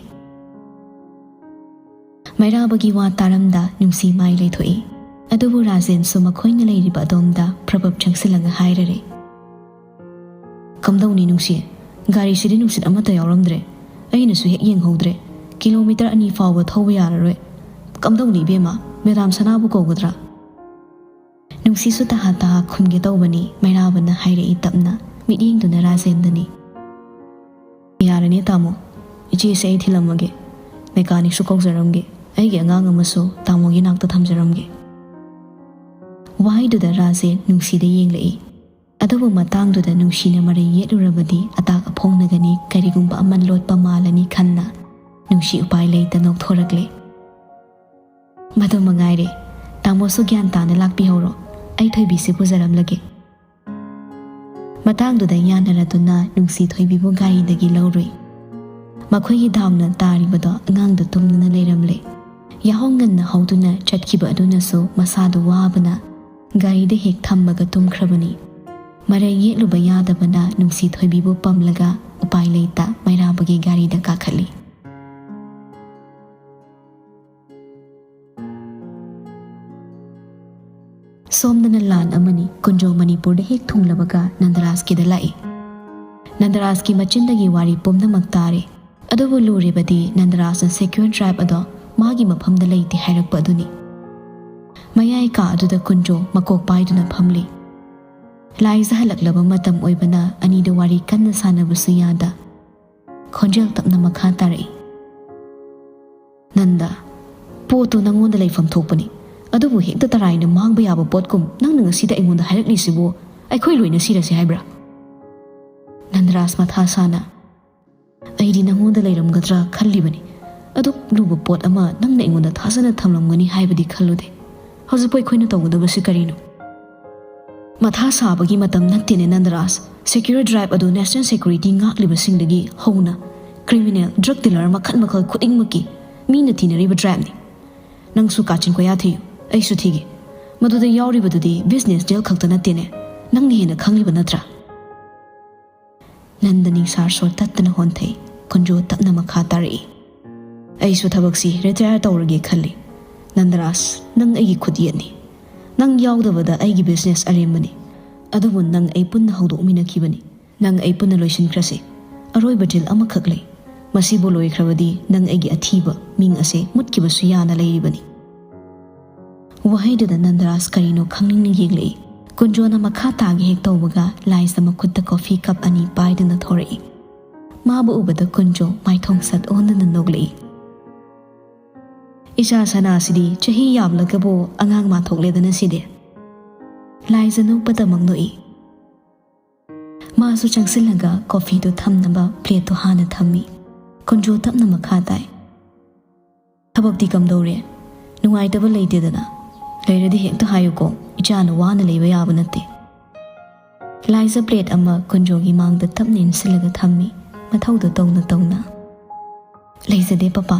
ꯃꯩꯔꯥꯕꯒꯤ ꯋꯥ ꯇꯥꯔꯝꯗ ꯅꯨꯡꯁꯤ ꯃꯥꯏ ꯂꯩꯊꯣꯛꯏ꯫ ꯑꯗꯨꯕꯨ ꯔꯥꯖꯦꯟꯁꯨ ꯃꯈꯣꯏꯅ ꯂꯩꯔꯤꯕ ꯑꯗꯣꯝꯗ ꯄ꯭ꯔꯕꯞ ꯆꯪꯁꯤꯜꯂꯒ ꯍꯥꯏꯔꯔꯦ, "ꯀꯝꯗꯧꯅꯤ ꯅꯨꯡꯁꯤ? ꯒꯥꯔꯤꯁꯤꯗꯤ ꯅꯨꯡꯁꯤꯠ ꯑꯃꯠꯇ ꯌꯥꯎꯔꯝꯗ꯭ꯔꯦ꯫ ꯑꯩꯅꯁꯨ ꯍꯦꯛ ꯌꯦꯡꯍꯧꯗ꯭ꯔꯦ꯫ ꯀꯤꯂꯣꯃꯤꯇꯔ ꯑꯅꯤ ꯐꯥꯎꯕ ꯊꯧꯕ ꯌꯥꯔꯔꯣꯏ꯫ ꯀꯝꯗꯧꯅꯤ ꯏꯕꯦꯝꯃ? ꯃꯦꯗꯥꯝ ꯁꯅꯥꯕꯨ ꯀꯧꯒꯗ꯭ꯔꯥ?" ꯅꯨꯡꯁꯤꯁꯨ ꯇꯍꯥ ꯇꯍꯥ ꯈꯨꯝꯒꯦ ꯇꯧꯕꯅꯤ, ꯃꯩꯔꯥꯕꯅ ꯍꯥꯏꯔꯛꯏ ꯇꯞꯅ, ꯃꯤꯠꯌꯦꯡꯗꯨꯅ ꯔꯥꯖꯦꯟꯗꯅꯤ꯫ "ꯌꯥꯔꯅꯤ ꯇꯥꯃꯣ, ꯏꯆꯦꯁꯦ ꯑꯩ ꯊꯤꯜꯂꯝꯃꯒꯦ, ꯃꯦꯀꯥꯅꯤꯛꯁꯨ ꯀꯧꯖꯔꯝꯒꯦ, ꯑꯩꯒꯤ ꯑꯉꯥꯡ ꯑꯃꯁꯨ ꯇꯥꯃꯣꯒꯤ ꯅꯥꯛꯇ ꯊꯝꯖꯔꯝꯒꯦ꯫" ꯋꯥꯍꯩꯗꯨꯗ ꯔꯥꯖꯦꯟ ꯅꯨꯡꯁꯤꯗ ꯌꯦꯡꯂꯛꯏ꯫ ꯑꯗꯨꯕꯨ ꯃꯇꯥꯡꯗꯨꯗ ꯅꯨꯡꯁꯤꯅ ꯃꯔꯩ ꯌꯦꯠꯂꯨꯔꯕꯗꯤ ꯑꯇꯥꯛ ꯑꯐꯣꯡꯅꯒꯅꯤ, ꯀꯔꯤꯒꯨꯝꯕ ꯑꯃ ꯂꯣꯠꯄ ꯃꯥꯜꯂꯅꯤ ꯈꯟꯅ ꯅꯨꯡꯁꯤ ꯎꯄꯥꯏ ꯂꯩꯇ ꯅꯣꯛꯊꯣꯔꯛꯂꯦ꯫ "ꯃꯗꯨ ꯃꯉꯥꯏꯔꯦ꯫ ꯇꯥꯃꯣꯁꯨ ꯒ꯭ꯌꯥꯟ ꯇꯥꯅ ꯂꯥꯛꯄꯤꯍꯧꯔꯣ꯫ ꯑꯩ ꯊꯣꯏꯕꯤꯁꯦ ꯄꯨꯖꯔꯝꯂꯒꯦ꯫" ꯃꯇꯥꯡꯗꯨꯗ ꯌꯥꯅꯔꯗꯨꯅ ꯅꯨꯡꯁꯤ ꯊꯣꯏꯕꯤꯕꯨ ꯒꯥꯔꯤꯗꯒꯤ ꯂꯧꯔꯨꯏ꯫ ꯃꯈꯣꯏꯒꯤ ꯗꯥꯎꯅ ꯇꯥꯔꯤꯕꯗꯣ ꯑꯉꯥꯡꯗꯨ ꯇꯨꯝꯗꯨꯅ ꯂꯩꯔꯝꯂꯦ꯫ ꯌꯥꯍꯧ ꯉꯟꯅ ꯍꯧꯗꯨꯅ ꯆꯠꯈꯤꯕ ꯑꯗꯨꯅꯁꯨ ꯃꯁꯥꯗꯨ ꯋꯥꯕꯅ ꯒꯥꯔꯤꯗ ꯍꯦꯛ ꯊꯝꯃꯒ ꯇꯨꯝꯈ꯭ꯔꯕꯅꯤ꯫ ꯃꯔꯩ ꯌꯦꯠꯂꯨꯕ ꯌꯥꯗꯕꯅ ꯅꯨꯡꯁꯤ ꯊꯣꯏꯕꯤꯕꯨ ꯄꯝꯂꯒ ꯎꯄꯥꯏ ꯂꯩꯇ ꯃꯩꯔꯥꯕꯒꯤ ꯒꯥꯔꯤꯗ ꯀꯥꯈꯠꯂꯤ꯫ ꯁꯣꯝꯗꯅ ꯂꯥꯟ ꯑꯃꯅꯤ꯫ ꯀꯨꯟꯖꯣ ꯃꯅꯤꯄꯨꯔꯗ ꯍꯦꯛ ꯊꯨꯡꯂꯕꯒ ꯅꯟꯗꯔꯥꯖꯀꯤꯗ ꯂꯥꯛꯏ꯫ ꯅꯟꯗꯔꯥꯖꯀꯤ ꯃꯆꯤꯟꯗꯒꯤ ꯋꯥꯔꯤ ꯄꯨꯝꯅꯃꯛ ꯇꯥꯔꯦ꯫ ꯑꯗꯨꯕꯨ ꯂꯨꯔꯤꯕꯗꯤ ꯅꯟꯗꯔꯥꯖꯅ ꯁꯦꯀ꯭ꯌꯨꯔ ꯗ꯭ꯔꯥꯏꯚ ꯑꯗꯣ ꯃꯥꯒꯤ ꯃꯐꯝꯗ ꯂꯩꯇꯦ ꯍꯥꯏꯔꯛꯄ ꯑꯗꯨꯅꯤ꯫ ꯃꯌꯥꯏ ꯀꯥ ꯑꯗꯨꯗ ꯀꯨꯟꯖꯣ ꯃꯀꯣꯛ ꯄꯥꯏꯗꯨꯅ ꯐꯝꯂꯤ꯫ ꯂꯥꯏꯖ ꯍꯜꯂꯛꯂꯕ ꯃꯇꯝ ꯑꯣꯏꯕꯅ ꯑꯅꯤꯗꯨ ꯋꯥꯔꯤ ꯀꯟꯅ ꯁꯥꯟꯅꯕꯁꯨ ꯌꯥꯗ ꯈꯣꯟꯖꯦꯜ ꯇꯞꯅ ꯃꯈꯥ ꯇꯥꯔꯛꯏ꯫ "ꯅꯟꯗ, ꯄꯣꯠꯇꯨ ꯅꯪꯉꯣꯟꯗ ꯂꯩꯐꯝ ꯊꯣꯛꯄꯅꯤ, ꯑꯗꯨꯕꯨ ꯍꯦꯛꯇ ꯇꯔꯥꯏꯅ ꯃꯥꯡꯕ ꯌꯥꯕ ꯄꯣꯠꯀꯨꯝ ꯅꯪꯅ ꯉꯁꯤꯗ ꯑꯩꯉꯣꯟꯗ ꯍꯥꯏꯔꯛꯂꯤꯁꯤꯕꯨ ꯑꯩꯈꯣꯏ ꯂꯣꯏꯅ ꯁꯤꯔꯁꯤ ꯍꯥꯏꯕ꯭ꯔꯥ?" ꯅꯟꯗꯔꯥꯖ ꯃꯊꯥ ꯁꯥꯅ, "ꯑꯩꯗꯤ ꯅꯪꯉꯣꯟꯗ ꯂꯩꯔꯝꯒꯗ꯭ꯔꯥ ꯈꯜꯂꯤꯕꯅꯤ꯫ ꯑꯗꯨꯛ ꯂꯨꯕ ꯄꯣꯠ ꯑꯃ ꯅꯪꯅ ꯑꯩꯉꯣꯟꯗ ꯊꯥꯖꯅ ꯊꯝꯂꯝꯒꯅꯤ ꯍꯥꯏꯕꯗꯤ ꯈꯜꯂꯨꯗꯦ꯫ ꯍꯧꯖꯤꯛꯄꯨ ꯑꯩꯈꯣꯏꯅ ꯇꯧꯒꯗꯕꯁꯤ ꯀꯔꯤꯅꯣ?" "ꯃꯊꯥ ꯁꯥꯕꯒꯤ ꯃꯇꯝ ꯅꯠꯇꯦꯅꯦ ꯅꯟꯗꯔꯥꯖ꯫ ꯁꯦꯀ꯭ꯌꯨꯔ ꯗ꯭ꯔꯥꯏꯚ ꯑꯗꯨ ꯅꯦꯁꯅꯦꯜ ꯁꯦꯀ꯭ꯌꯨꯔꯤꯇꯤ ꯉꯥꯛꯂꯤꯕꯁꯤꯡꯗꯒꯤ ꯍꯧꯅ ꯀ꯭ꯔꯤꯃꯤꯅꯦꯜ, ꯗ꯭ꯔꯒ ꯗꯤꯂꯔ ꯃꯈꯜ ꯃꯈꯜ ꯈꯨꯗꯤꯡꯃꯛꯀꯤ ꯃꯤꯅ ꯊꯤꯅꯔꯤꯕ ꯗ꯭ꯔꯥꯏꯚꯅꯤ꯫ ꯅꯪꯁꯨ ꯀꯥꯆꯤꯟ ꯀꯣꯌꯥ ꯊꯤꯌꯨ, ꯑꯩꯁꯨ ꯊꯤꯒꯦ꯫ ꯃꯗꯨꯗ ꯌꯥꯎꯔꯤꯕꯗꯨꯗꯤ ꯕꯤꯖꯤꯅꯦꯁ ꯗꯤꯜ ꯈꯛꯇ ꯅꯠꯇꯦꯅꯦ, ꯅꯪꯅ ꯍꯦꯟꯅ ꯈꯪꯂꯤꯕ ꯅꯠꯇ꯭ꯔꯥ?" ꯅꯟꯗꯅꯤ ꯁꯥꯔ ꯁꯣꯔ ꯇꯠꯇꯅ ꯍꯣꯟꯊꯩ꯫ ꯀꯨꯟꯖꯣ ꯇꯞꯅ ꯃꯈꯥ ꯇꯥꯔꯛꯏ꯫ "ꯑꯩꯁꯨ ꯊꯕꯛꯁꯤ ꯔꯤꯇꯥꯌꯔ ꯇꯧꯔꯒꯦ ꯈꯜꯂꯤ꯫ ꯅꯟꯗꯔꯥꯖ, ꯅꯪ ꯑꯩꯒꯤ ꯈꯨꯠꯌꯦꯠꯅꯤ꯫ ꯅꯪ ꯌꯥꯎꯗꯕꯗ ꯑꯩꯒꯤ ꯕꯤꯖꯤꯅꯦꯁ ꯑꯔꯦꯝꯕꯅꯤ꯫ ꯑꯗꯨꯕꯨ ꯅꯪ ꯑꯩ ꯄꯨꯟꯅ ꯍꯧꯗꯣꯛꯃꯤꯟꯅꯈꯤꯕꯅꯤ꯫ ꯅꯪ ꯑꯩ ꯄꯨꯟꯅ ꯂꯣꯏꯁꯤꯟꯈ꯭ꯔꯁꯤ꯫ ꯑꯔꯣꯏꯕ ꯗꯤꯜ ꯑꯃꯈꯛ ꯂꯩ꯫ ꯃꯁꯤꯕꯨ ꯂꯣꯏꯈ꯭ꯔꯕꯗꯤ ꯅꯪ ꯑꯩꯒꯤ ꯑꯊꯤꯕ ꯃꯤꯡ ꯑꯁꯦ ꯃꯨꯠꯈꯤꯕꯁꯨ ꯌꯥꯅ ꯂꯩꯔꯤꯕꯅꯤ꯫" ꯋꯥꯍꯩꯗꯨꯗ ꯅꯟꯗꯔꯥꯖ ꯀꯔꯤꯅꯣ ꯈꯪꯅꯤꯡꯅ ꯌꯦꯡꯂꯛꯏ꯫ ꯀꯨꯟꯖꯣꯅ ꯃꯈꯥ ꯇꯥꯒꯦ ꯍꯦꯛ ꯇꯧꯕꯒ ꯂꯥꯏꯖꯗ ꯃꯈꯨꯠꯇ ꯀꯣꯐꯤ ꯀꯞ ꯑꯅꯤ ꯄꯥꯏꯗꯨꯅ ꯊꯣꯔꯛꯏ꯫ ꯃꯥꯕꯨ ꯎꯕꯗ ꯀꯨꯟꯖꯣ ꯃꯥꯏꯊꯣꯡ ꯁꯠ ꯑꯣꯟꯗꯨꯅ ꯅꯣꯛꯂꯛꯏ꯫ "ꯏꯆꯥ ꯁꯅꯥꯁꯤꯗꯤ ꯆꯍꯤ ꯌꯥꯝꯂꯒꯕꯨ ꯑꯉꯥꯡ ꯃꯥꯟꯊꯣꯛꯂꯦꯗꯅ ꯁꯤꯗꯤ꯫" ꯂꯥꯏꯖ ꯅꯣꯛꯄꯗꯃꯛ ꯅꯣꯛꯏ꯫ ꯃꯥꯁꯨ ꯆꯪꯁꯤꯜꯂꯒ ꯀꯣꯐꯤꯗꯨ ꯊꯝꯅꯕ ꯄ꯭ꯂꯦꯠꯇꯨ ꯍꯥꯟꯅ ꯊꯝꯃꯤ꯫ ꯀꯨꯟꯖꯣ ꯇꯞꯅ ꯃꯈꯥ ꯇꯥꯏ꯫ "ꯊꯕꯛꯇꯤ ꯀꯝꯗꯧꯔꯦ?" "ꯅꯨꯡꯉꯥꯏꯇꯕ ꯂꯩꯇꯦꯗꯅ, ꯂꯩꯔꯗꯤ ꯍꯦꯛꯇ ꯍꯥꯏꯌꯨꯀꯣ, ꯏꯆꯥꯅ ꯋꯥꯅ ꯂꯩꯕ ꯌꯥꯕ ꯅꯠꯇꯦ"꯫ ꯂꯥꯏꯖ ꯄ꯭ꯂꯦꯠ ꯑꯃ ꯀꯨꯟꯖꯣꯒꯤ ꯃꯥꯡꯗ ꯇꯞꯅ ꯏꯟꯁꯤꯜꯂꯒ ꯊꯝꯃꯤ, ꯃꯊꯧꯗꯣ ꯇꯧꯅ ꯇꯧꯅ꯫ "ꯂꯩꯖꯗꯦ ꯄꯄꯥ,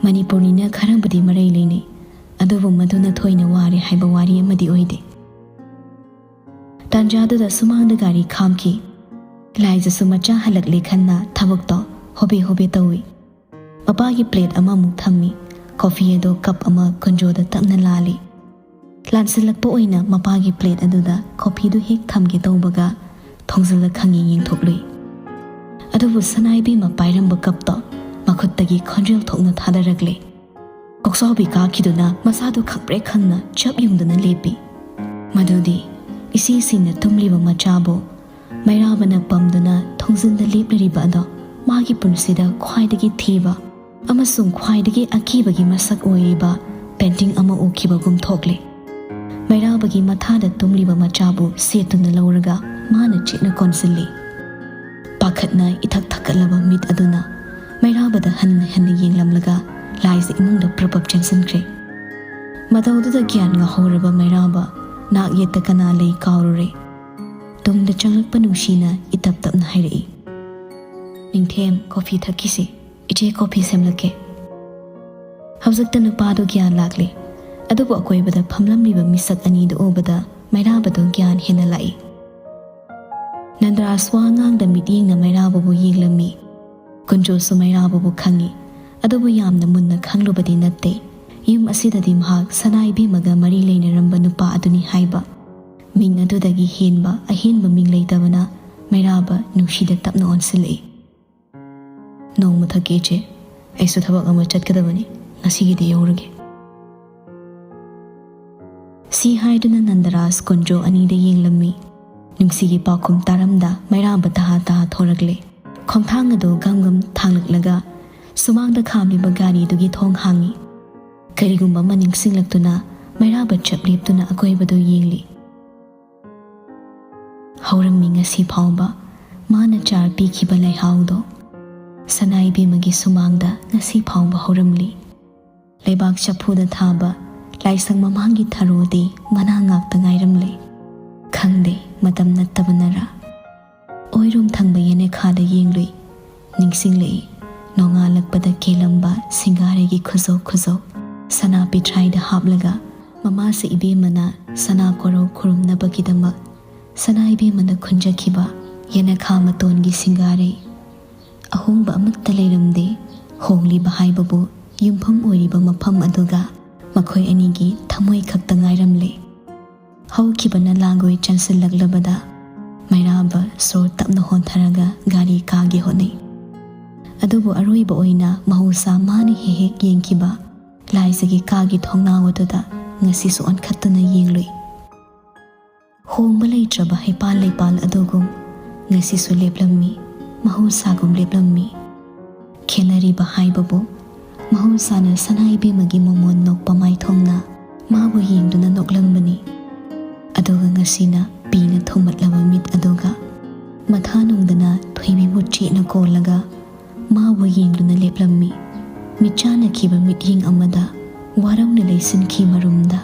ꯃꯅꯤꯄꯨꯔꯅꯤꯅ ꯈꯔꯕꯨꯗꯤ ꯃꯔꯩ ꯂꯩꯅꯩ, ꯑꯗꯨꯕꯨ ꯃꯗꯨꯅ ꯊꯣꯏꯅ ꯋꯥꯔꯦ ꯍꯥꯏꯕ ꯋꯥꯔꯤ ꯑꯃꯗꯤ ꯑꯣꯏꯗꯦ"꯫ ꯇꯥꯟꯖꯥꯗꯨꯗ ꯁꯨꯃꯥꯡꯗ ꯒꯥꯔꯤ ꯈꯥꯝꯈꯤ꯫ ꯂꯥꯏꯖꯁꯨ ꯃꯆꯥ ꯍꯜꯂꯛꯂꯦ ꯈꯟꯅ ꯊꯕꯛꯇꯣ ꯍꯣꯕꯦ ꯍꯣꯕꯦ ꯇꯧꯏ꯫ ꯃꯄꯥꯒꯤ ꯄ꯭ꯂꯦꯠ ꯑꯃꯃꯨꯛ ꯊꯝꯃꯤ꯫ ꯀꯣꯐꯤ ꯑꯗꯣ ꯀꯞ ꯑꯃ ꯀꯨꯟꯖꯣꯗ ꯇꯞꯅ ꯂꯥꯜꯂꯤ꯫ ꯂꯥꯟꯁꯤꯜꯂꯛꯄ ꯑꯣꯏꯅ ꯃꯄꯥꯒꯤ ꯄ꯭ꯂꯦꯠ ꯑꯗꯨꯗ ꯀꯣꯐꯤꯗꯨ ꯍꯦꯛ ꯊꯝꯒꯦ ꯇꯧꯕꯒ ꯊꯣꯡꯖꯤꯜꯂ ꯈꯪꯌꯦꯡ ꯌꯦꯡꯊꯣꯛꯂꯨꯏ꯫ ꯑꯗꯨꯕꯨ ꯁꯅꯥꯏꯕꯦꯝꯃ ꯄꯥꯏꯔꯝꯕ ꯀꯞꯇꯣ ꯃꯈꯨꯠꯇꯒꯤ ꯈꯣꯟꯖꯦꯜ ꯊꯣꯛꯅ ꯊꯥꯗꯔꯛꯂꯦ꯫ ꯀꯣꯛꯆꯥꯎꯕꯤ ꯀꯥꯈꯤꯗꯨꯅ ꯃꯁꯥꯗꯨ ꯈꯪꯄ꯭ꯔꯦꯛ ꯈꯪꯅ ꯆꯞ ꯌꯨꯡꯗꯨꯅ ꯂꯦꯞꯄꯤ꯫ ꯃꯗꯨꯗꯤ ꯏꯁꯤ ꯁꯤꯅ ꯇꯨꯝꯂꯤꯕ ꯃꯆꯥꯕꯨ ꯃꯩꯔꯥꯕꯅ ꯄꯝꯗꯨꯅ ꯊꯣꯡꯖꯤꯟꯗ ꯂꯦꯞꯂꯤꯕ ꯑꯗꯣ ꯃꯥꯒꯤ ꯄꯨꯟꯁꯤꯗ ꯈ꯭ꯋꯥꯏꯗꯒꯤ ꯊꯤꯕ ꯑꯃꯁꯨꯡ ꯈ꯭ꯋꯥꯏꯗꯒꯤ ꯑꯀꯤꯕꯒꯤ ꯃꯁꯛ ꯑꯣꯏꯔꯤꯕ ꯄꯦꯟꯇꯤꯡ ꯑꯃ ꯎꯈꯤꯕꯒꯨꯝ ꯊꯣꯛꯂꯦ꯫ ꯃꯩꯔꯥꯕꯒꯤ ꯃꯊꯥꯗ ꯇꯨꯝꯂꯤꯕ ꯃꯆꯥꯕꯨ ꯁꯦꯠꯇꯨꯅ ꯂꯧꯔꯒ ꯃꯥꯅ ꯆꯦꯠꯅ ꯀꯣꯟꯁꯤꯜꯂꯤ꯫ ꯄꯥꯈꯠꯅ ꯏꯊꯛ ꯊꯛꯀꯠꯂꯕ ꯃꯤꯠ ꯑꯗꯨꯅ ꯃꯩꯔꯥꯕꯗ ꯍꯟꯅ ꯍꯟꯅ ꯌꯦꯡꯂꯝꯂꯒ ꯂꯥꯏꯖ ꯏꯃꯨꯡꯗ ꯄ꯭ꯔꯞ ꯄ꯭ꯔꯞ ꯆꯦꯟꯁꯤꯟꯈ꯭ꯔꯦ꯫ ꯃꯇꯧꯗꯨꯗ ꯒ꯭ꯌꯥꯟ ꯉꯥꯍꯧꯔꯕ ꯃꯩꯔꯥꯕ ꯅꯥꯛ ꯌꯦꯠꯇ ꯀꯅꯥ ꯂꯩ ꯀꯥꯎꯔꯨꯔꯦ꯫ ꯇꯨꯡꯗ ꯆꯪꯂꯛꯄ ꯅꯨꯡꯁꯤꯅ ꯏꯇꯞ ꯇꯞꯅ ꯍꯥꯏꯔꯛꯏ, "ꯅꯤꯡꯊꯦꯝ, ꯀꯣꯐꯤ ꯊꯛꯈꯤꯁꯤ꯫ ꯏꯆꯦ ꯀꯣꯐꯤ ꯁꯦꯝꯂꯛꯀꯦ"꯫ ꯍꯧꯖꯤꯛꯇ ꯅꯨꯄꯥꯗꯨ ꯒ꯭ꯌꯥꯟ ꯂꯥꯛꯂꯦ꯫ ꯑꯗꯨꯕꯨ ꯑꯀꯣꯏꯕꯗ ꯐꯝꯂꯝꯂꯤꯕ ꯃꯤꯁꯛ ꯑꯅꯤꯗꯨ ꯎꯕꯗ ꯃꯩꯔꯥꯕꯗꯨ ꯒ꯭ꯌꯥꯟ ꯍꯦꯟꯅ ꯂꯥꯛꯏ꯫ ꯅꯟꯗꯔꯥꯖ ꯋꯥ ꯉꯥꯡꯗ ꯃꯤꯠꯌꯦꯡꯅ ꯃꯩꯔꯥꯕꯕꯨ ꯌꯦꯡꯂꯝꯃꯤ꯫ ꯀꯨꯟꯖꯣꯁꯨ ꯃꯩꯔꯥꯕꯕꯨ ꯈꯪꯏ, ꯑꯗꯨꯕꯨ ꯌꯥꯝꯅ ꯃꯨꯟꯅ ꯈꯪꯂꯨꯕꯗꯤ ꯅꯠꯇꯦ꯫ ꯌꯨꯝ ꯑꯁꯤꯗꯗꯤ ꯃꯍꯥꯛ ꯁꯅꯥ ꯏꯕꯦꯝꯃꯒ ꯃꯔꯤ ꯂꯩꯅꯔꯝꯕ ꯅꯨꯄꯥ ꯑꯗꯨꯅꯤ ꯍꯥꯏꯕ꯫ ꯃꯤꯡ ꯑꯗꯨꯗꯒꯤ ꯍꯦꯟꯕ ꯑꯍꯦꯟꯕ ꯃꯤꯡ ꯂꯩꯇꯕꯅ ꯃꯩꯔꯥꯕ ꯅꯨꯡꯁꯤꯗ ꯇꯞꯅ ꯑꯣꯟꯁꯤꯜꯂꯛꯏ꯫ "ꯅꯣꯡꯃ ꯊꯛꯀꯦ ꯏꯆꯦ, ꯑꯩꯁꯨ ꯊꯕꯛ ꯑꯃ ꯆꯠꯀꯗꯕꯅꯤ, ꯉꯁꯤꯒꯤꯗꯤ ꯌꯧꯔꯒꯦ"꯫ ꯁꯤ ꯍꯥꯏꯗꯨꯅ ꯅꯟꯗꯔꯥꯖ ꯀꯨꯟꯖꯣ ꯑꯅꯤꯗ ꯌꯦꯡꯂꯝꯃꯤ꯫ ꯅꯨꯡꯁꯤꯒꯤ ꯄꯥꯎꯈꯨꯝ ꯇꯥꯔꯝꯗ ꯃꯩꯔꯥꯕ ꯇꯍꯥ ꯇꯍꯥ ꯊꯣꯔꯛꯂꯦ꯫ ꯈꯣꯡꯊꯥꯡ ꯑꯗꯨ ꯒꯝ ꯒꯝ ꯊꯥꯡꯂꯛꯂꯒ ꯁꯨꯃꯥꯡꯗ ꯈꯥꯝꯂꯤꯕ ꯒꯥꯔꯤꯗꯨꯒꯤ ꯊꯣꯡ ꯍꯥꯡꯏ꯫ ꯀꯔꯤꯒꯨꯝꯕ ꯑꯃ ꯅꯤꯡꯁꯤꯡꯂꯛꯇꯨꯅ ꯃꯩꯔꯥꯕ ꯆꯞ ꯂꯦꯞꯇꯨꯅ ꯑꯀꯣꯏꯕꯗꯨ ꯌꯦꯡꯂꯤ꯫ ꯍꯧꯔꯝꯃꯤ ꯉꯁꯤ ꯐꯥꯎꯕ ꯃꯥꯅ ꯆꯥꯔ ꯄꯤꯈꯤꯕ ꯂꯩꯍꯥꯎꯗꯣ꯫ ꯁꯅꯥ ꯏꯕꯦꯝꯃꯒꯤ ꯁꯨꯃꯥꯡꯗ ꯉꯁꯤ ꯐꯥꯎꯕ ꯍꯧꯔꯝꯂꯤ꯫ ꯂꯩꯕꯥꯛ ꯆꯐꯨꯗ ꯊꯥꯕ ꯂꯥꯏꯁꯪ ꯃꯃꯥꯡꯒꯤ ꯊꯔꯣꯗꯤ ꯃꯅꯥ ꯉꯥꯛꯇ ꯉꯥꯏꯔꯝꯂꯦ꯫ ꯈꯪꯗꯦ, ꯃꯇꯝ ꯅꯠꯇꯕꯅꯔꯥ? ꯑꯣꯏꯔꯣꯝ ꯊꯪꯕ ꯌꯦꯅꯦꯈꯥꯗ ꯌꯦꯡꯂꯨꯏ꯫ ꯅꯤꯡꯁꯤꯡꯂꯛꯏ, ꯅꯣꯡꯉꯥꯜꯂꯛꯄꯗ ꯀꯦꯜꯂꯝꯕ ꯁꯤꯡꯒꯥꯔꯩꯒꯤ ꯈꯨꯖꯧ ꯈꯨꯖꯧ꯫ ꯁꯅꯥ ꯄꯤꯊ꯭ꯔꯥꯏꯗ ꯍꯥꯞꯂꯒ ꯃꯃꯥꯁꯦ ꯏꯕꯦꯝꯃꯅ ꯁꯅꯥ ꯀꯣꯔꯧ ꯈꯨꯔꯨꯝꯅꯕꯒꯤꯗꯃꯛ ꯁꯅꯥ ꯏꯕꯦꯝꯃꯅ ꯈꯨꯟꯖꯈꯤꯕ ꯌꯦꯅꯈꯥ ꯃꯇꯣꯟꯒꯤ ꯁꯤꯡꯒꯥꯔꯩ꯫ ꯑꯍꯣꯡꯕ ꯑꯃꯠꯇ ꯂꯩꯔꯝꯗꯦ꯫ ꯍꯣꯡꯂꯤꯕ ꯍꯥꯏꯕꯕꯨ ꯌꯨꯝꯐꯝ ꯑꯣꯏꯔꯤꯕ ꯃꯐꯝ ꯑꯗꯨꯒ ꯃꯈꯣꯏ ꯑꯅꯤꯒꯤ ꯊꯃꯣꯏ ꯈꯛꯇ ꯉꯥꯏꯔꯝꯂꯦ꯫ ꯍꯧꯈꯤꯕ ꯅꯂꯥꯒꯣꯏ ꯆꯪꯁꯤꯜꯂꯛꯂꯕꯗ ꯃꯩꯔꯥꯕ ꯁꯣꯔ ꯇꯞꯅ ꯍꯣꯟꯊꯔꯒ ꯒꯥꯔꯤ ꯀꯥꯒꯦ ꯍꯣꯠꯅꯩ꯫ ꯑꯗꯨꯕꯨ ꯑꯔꯣꯏꯕ ꯑꯣꯏꯅ ꯃꯍꯧꯁꯥ ꯃꯥꯅ ꯍꯦꯛ ꯍꯦꯛ ꯌꯦꯡꯈꯤꯕ ꯂꯥꯏꯖꯒꯤ ꯀꯥꯒꯤ ꯊꯣꯡꯅꯥꯎ ꯑꯗꯨꯗ ꯉꯁꯤꯁꯨ ꯑꯣꯟꯈꯠꯇꯨꯅ ꯌꯦꯡꯂꯨꯏ꯫ ꯍꯣꯡꯕ ꯂꯩꯇ꯭ꯔꯕ ꯍꯩꯄꯥꯜ ꯂꯩꯄꯥꯜ ꯑꯗꯨꯒꯨꯝ ꯉꯁꯤꯁꯨ ꯂꯦꯞꯂꯝꯃꯤ, ꯃꯍꯧꯁꯥꯒꯨꯝ ꯂꯦꯞꯂꯝꯃꯤ꯫ ꯈꯦꯠꯅꯔꯤꯕ ꯍꯥꯏꯕꯕꯨ ꯃꯍꯧꯁꯥꯅ ꯁꯅꯥ ꯏꯕꯦꯝꯃꯒꯤ ꯃꯃꯣꯟ ꯅꯣꯛꯄ ꯃꯥꯏꯊꯣꯡꯅ ꯃꯥꯕꯨ ꯌꯦꯡꯗꯨꯅ ꯅꯣꯛꯂꯝꯕꯅꯤ꯫ ꯑꯗꯨꯒ ꯉꯁꯤꯅ ꯄꯤꯅ ꯊꯨꯝꯃꯠꯂꯕ ꯃꯤꯠ ꯑꯗꯨꯒ ꯃꯊꯥ ꯅꯨꯡꯗꯅ ꯊꯣꯏꯕꯤꯕꯨ ꯆꯦꯠꯅ ꯀꯣꯜꯂꯒ ꯃꯥꯕꯨ ꯌꯦꯡꯗꯨꯅ ꯂꯦꯞꯂꯝꯃꯤ꯫ ꯃꯤꯠꯆꯥꯟꯅꯈꯤꯕ ꯃꯤꯠꯌꯦꯡ ꯑꯃꯗ ꯋꯥꯔꯧꯅ ꯂꯩꯁꯤꯟꯈꯤ ꯃꯔꯨꯝꯗ꯫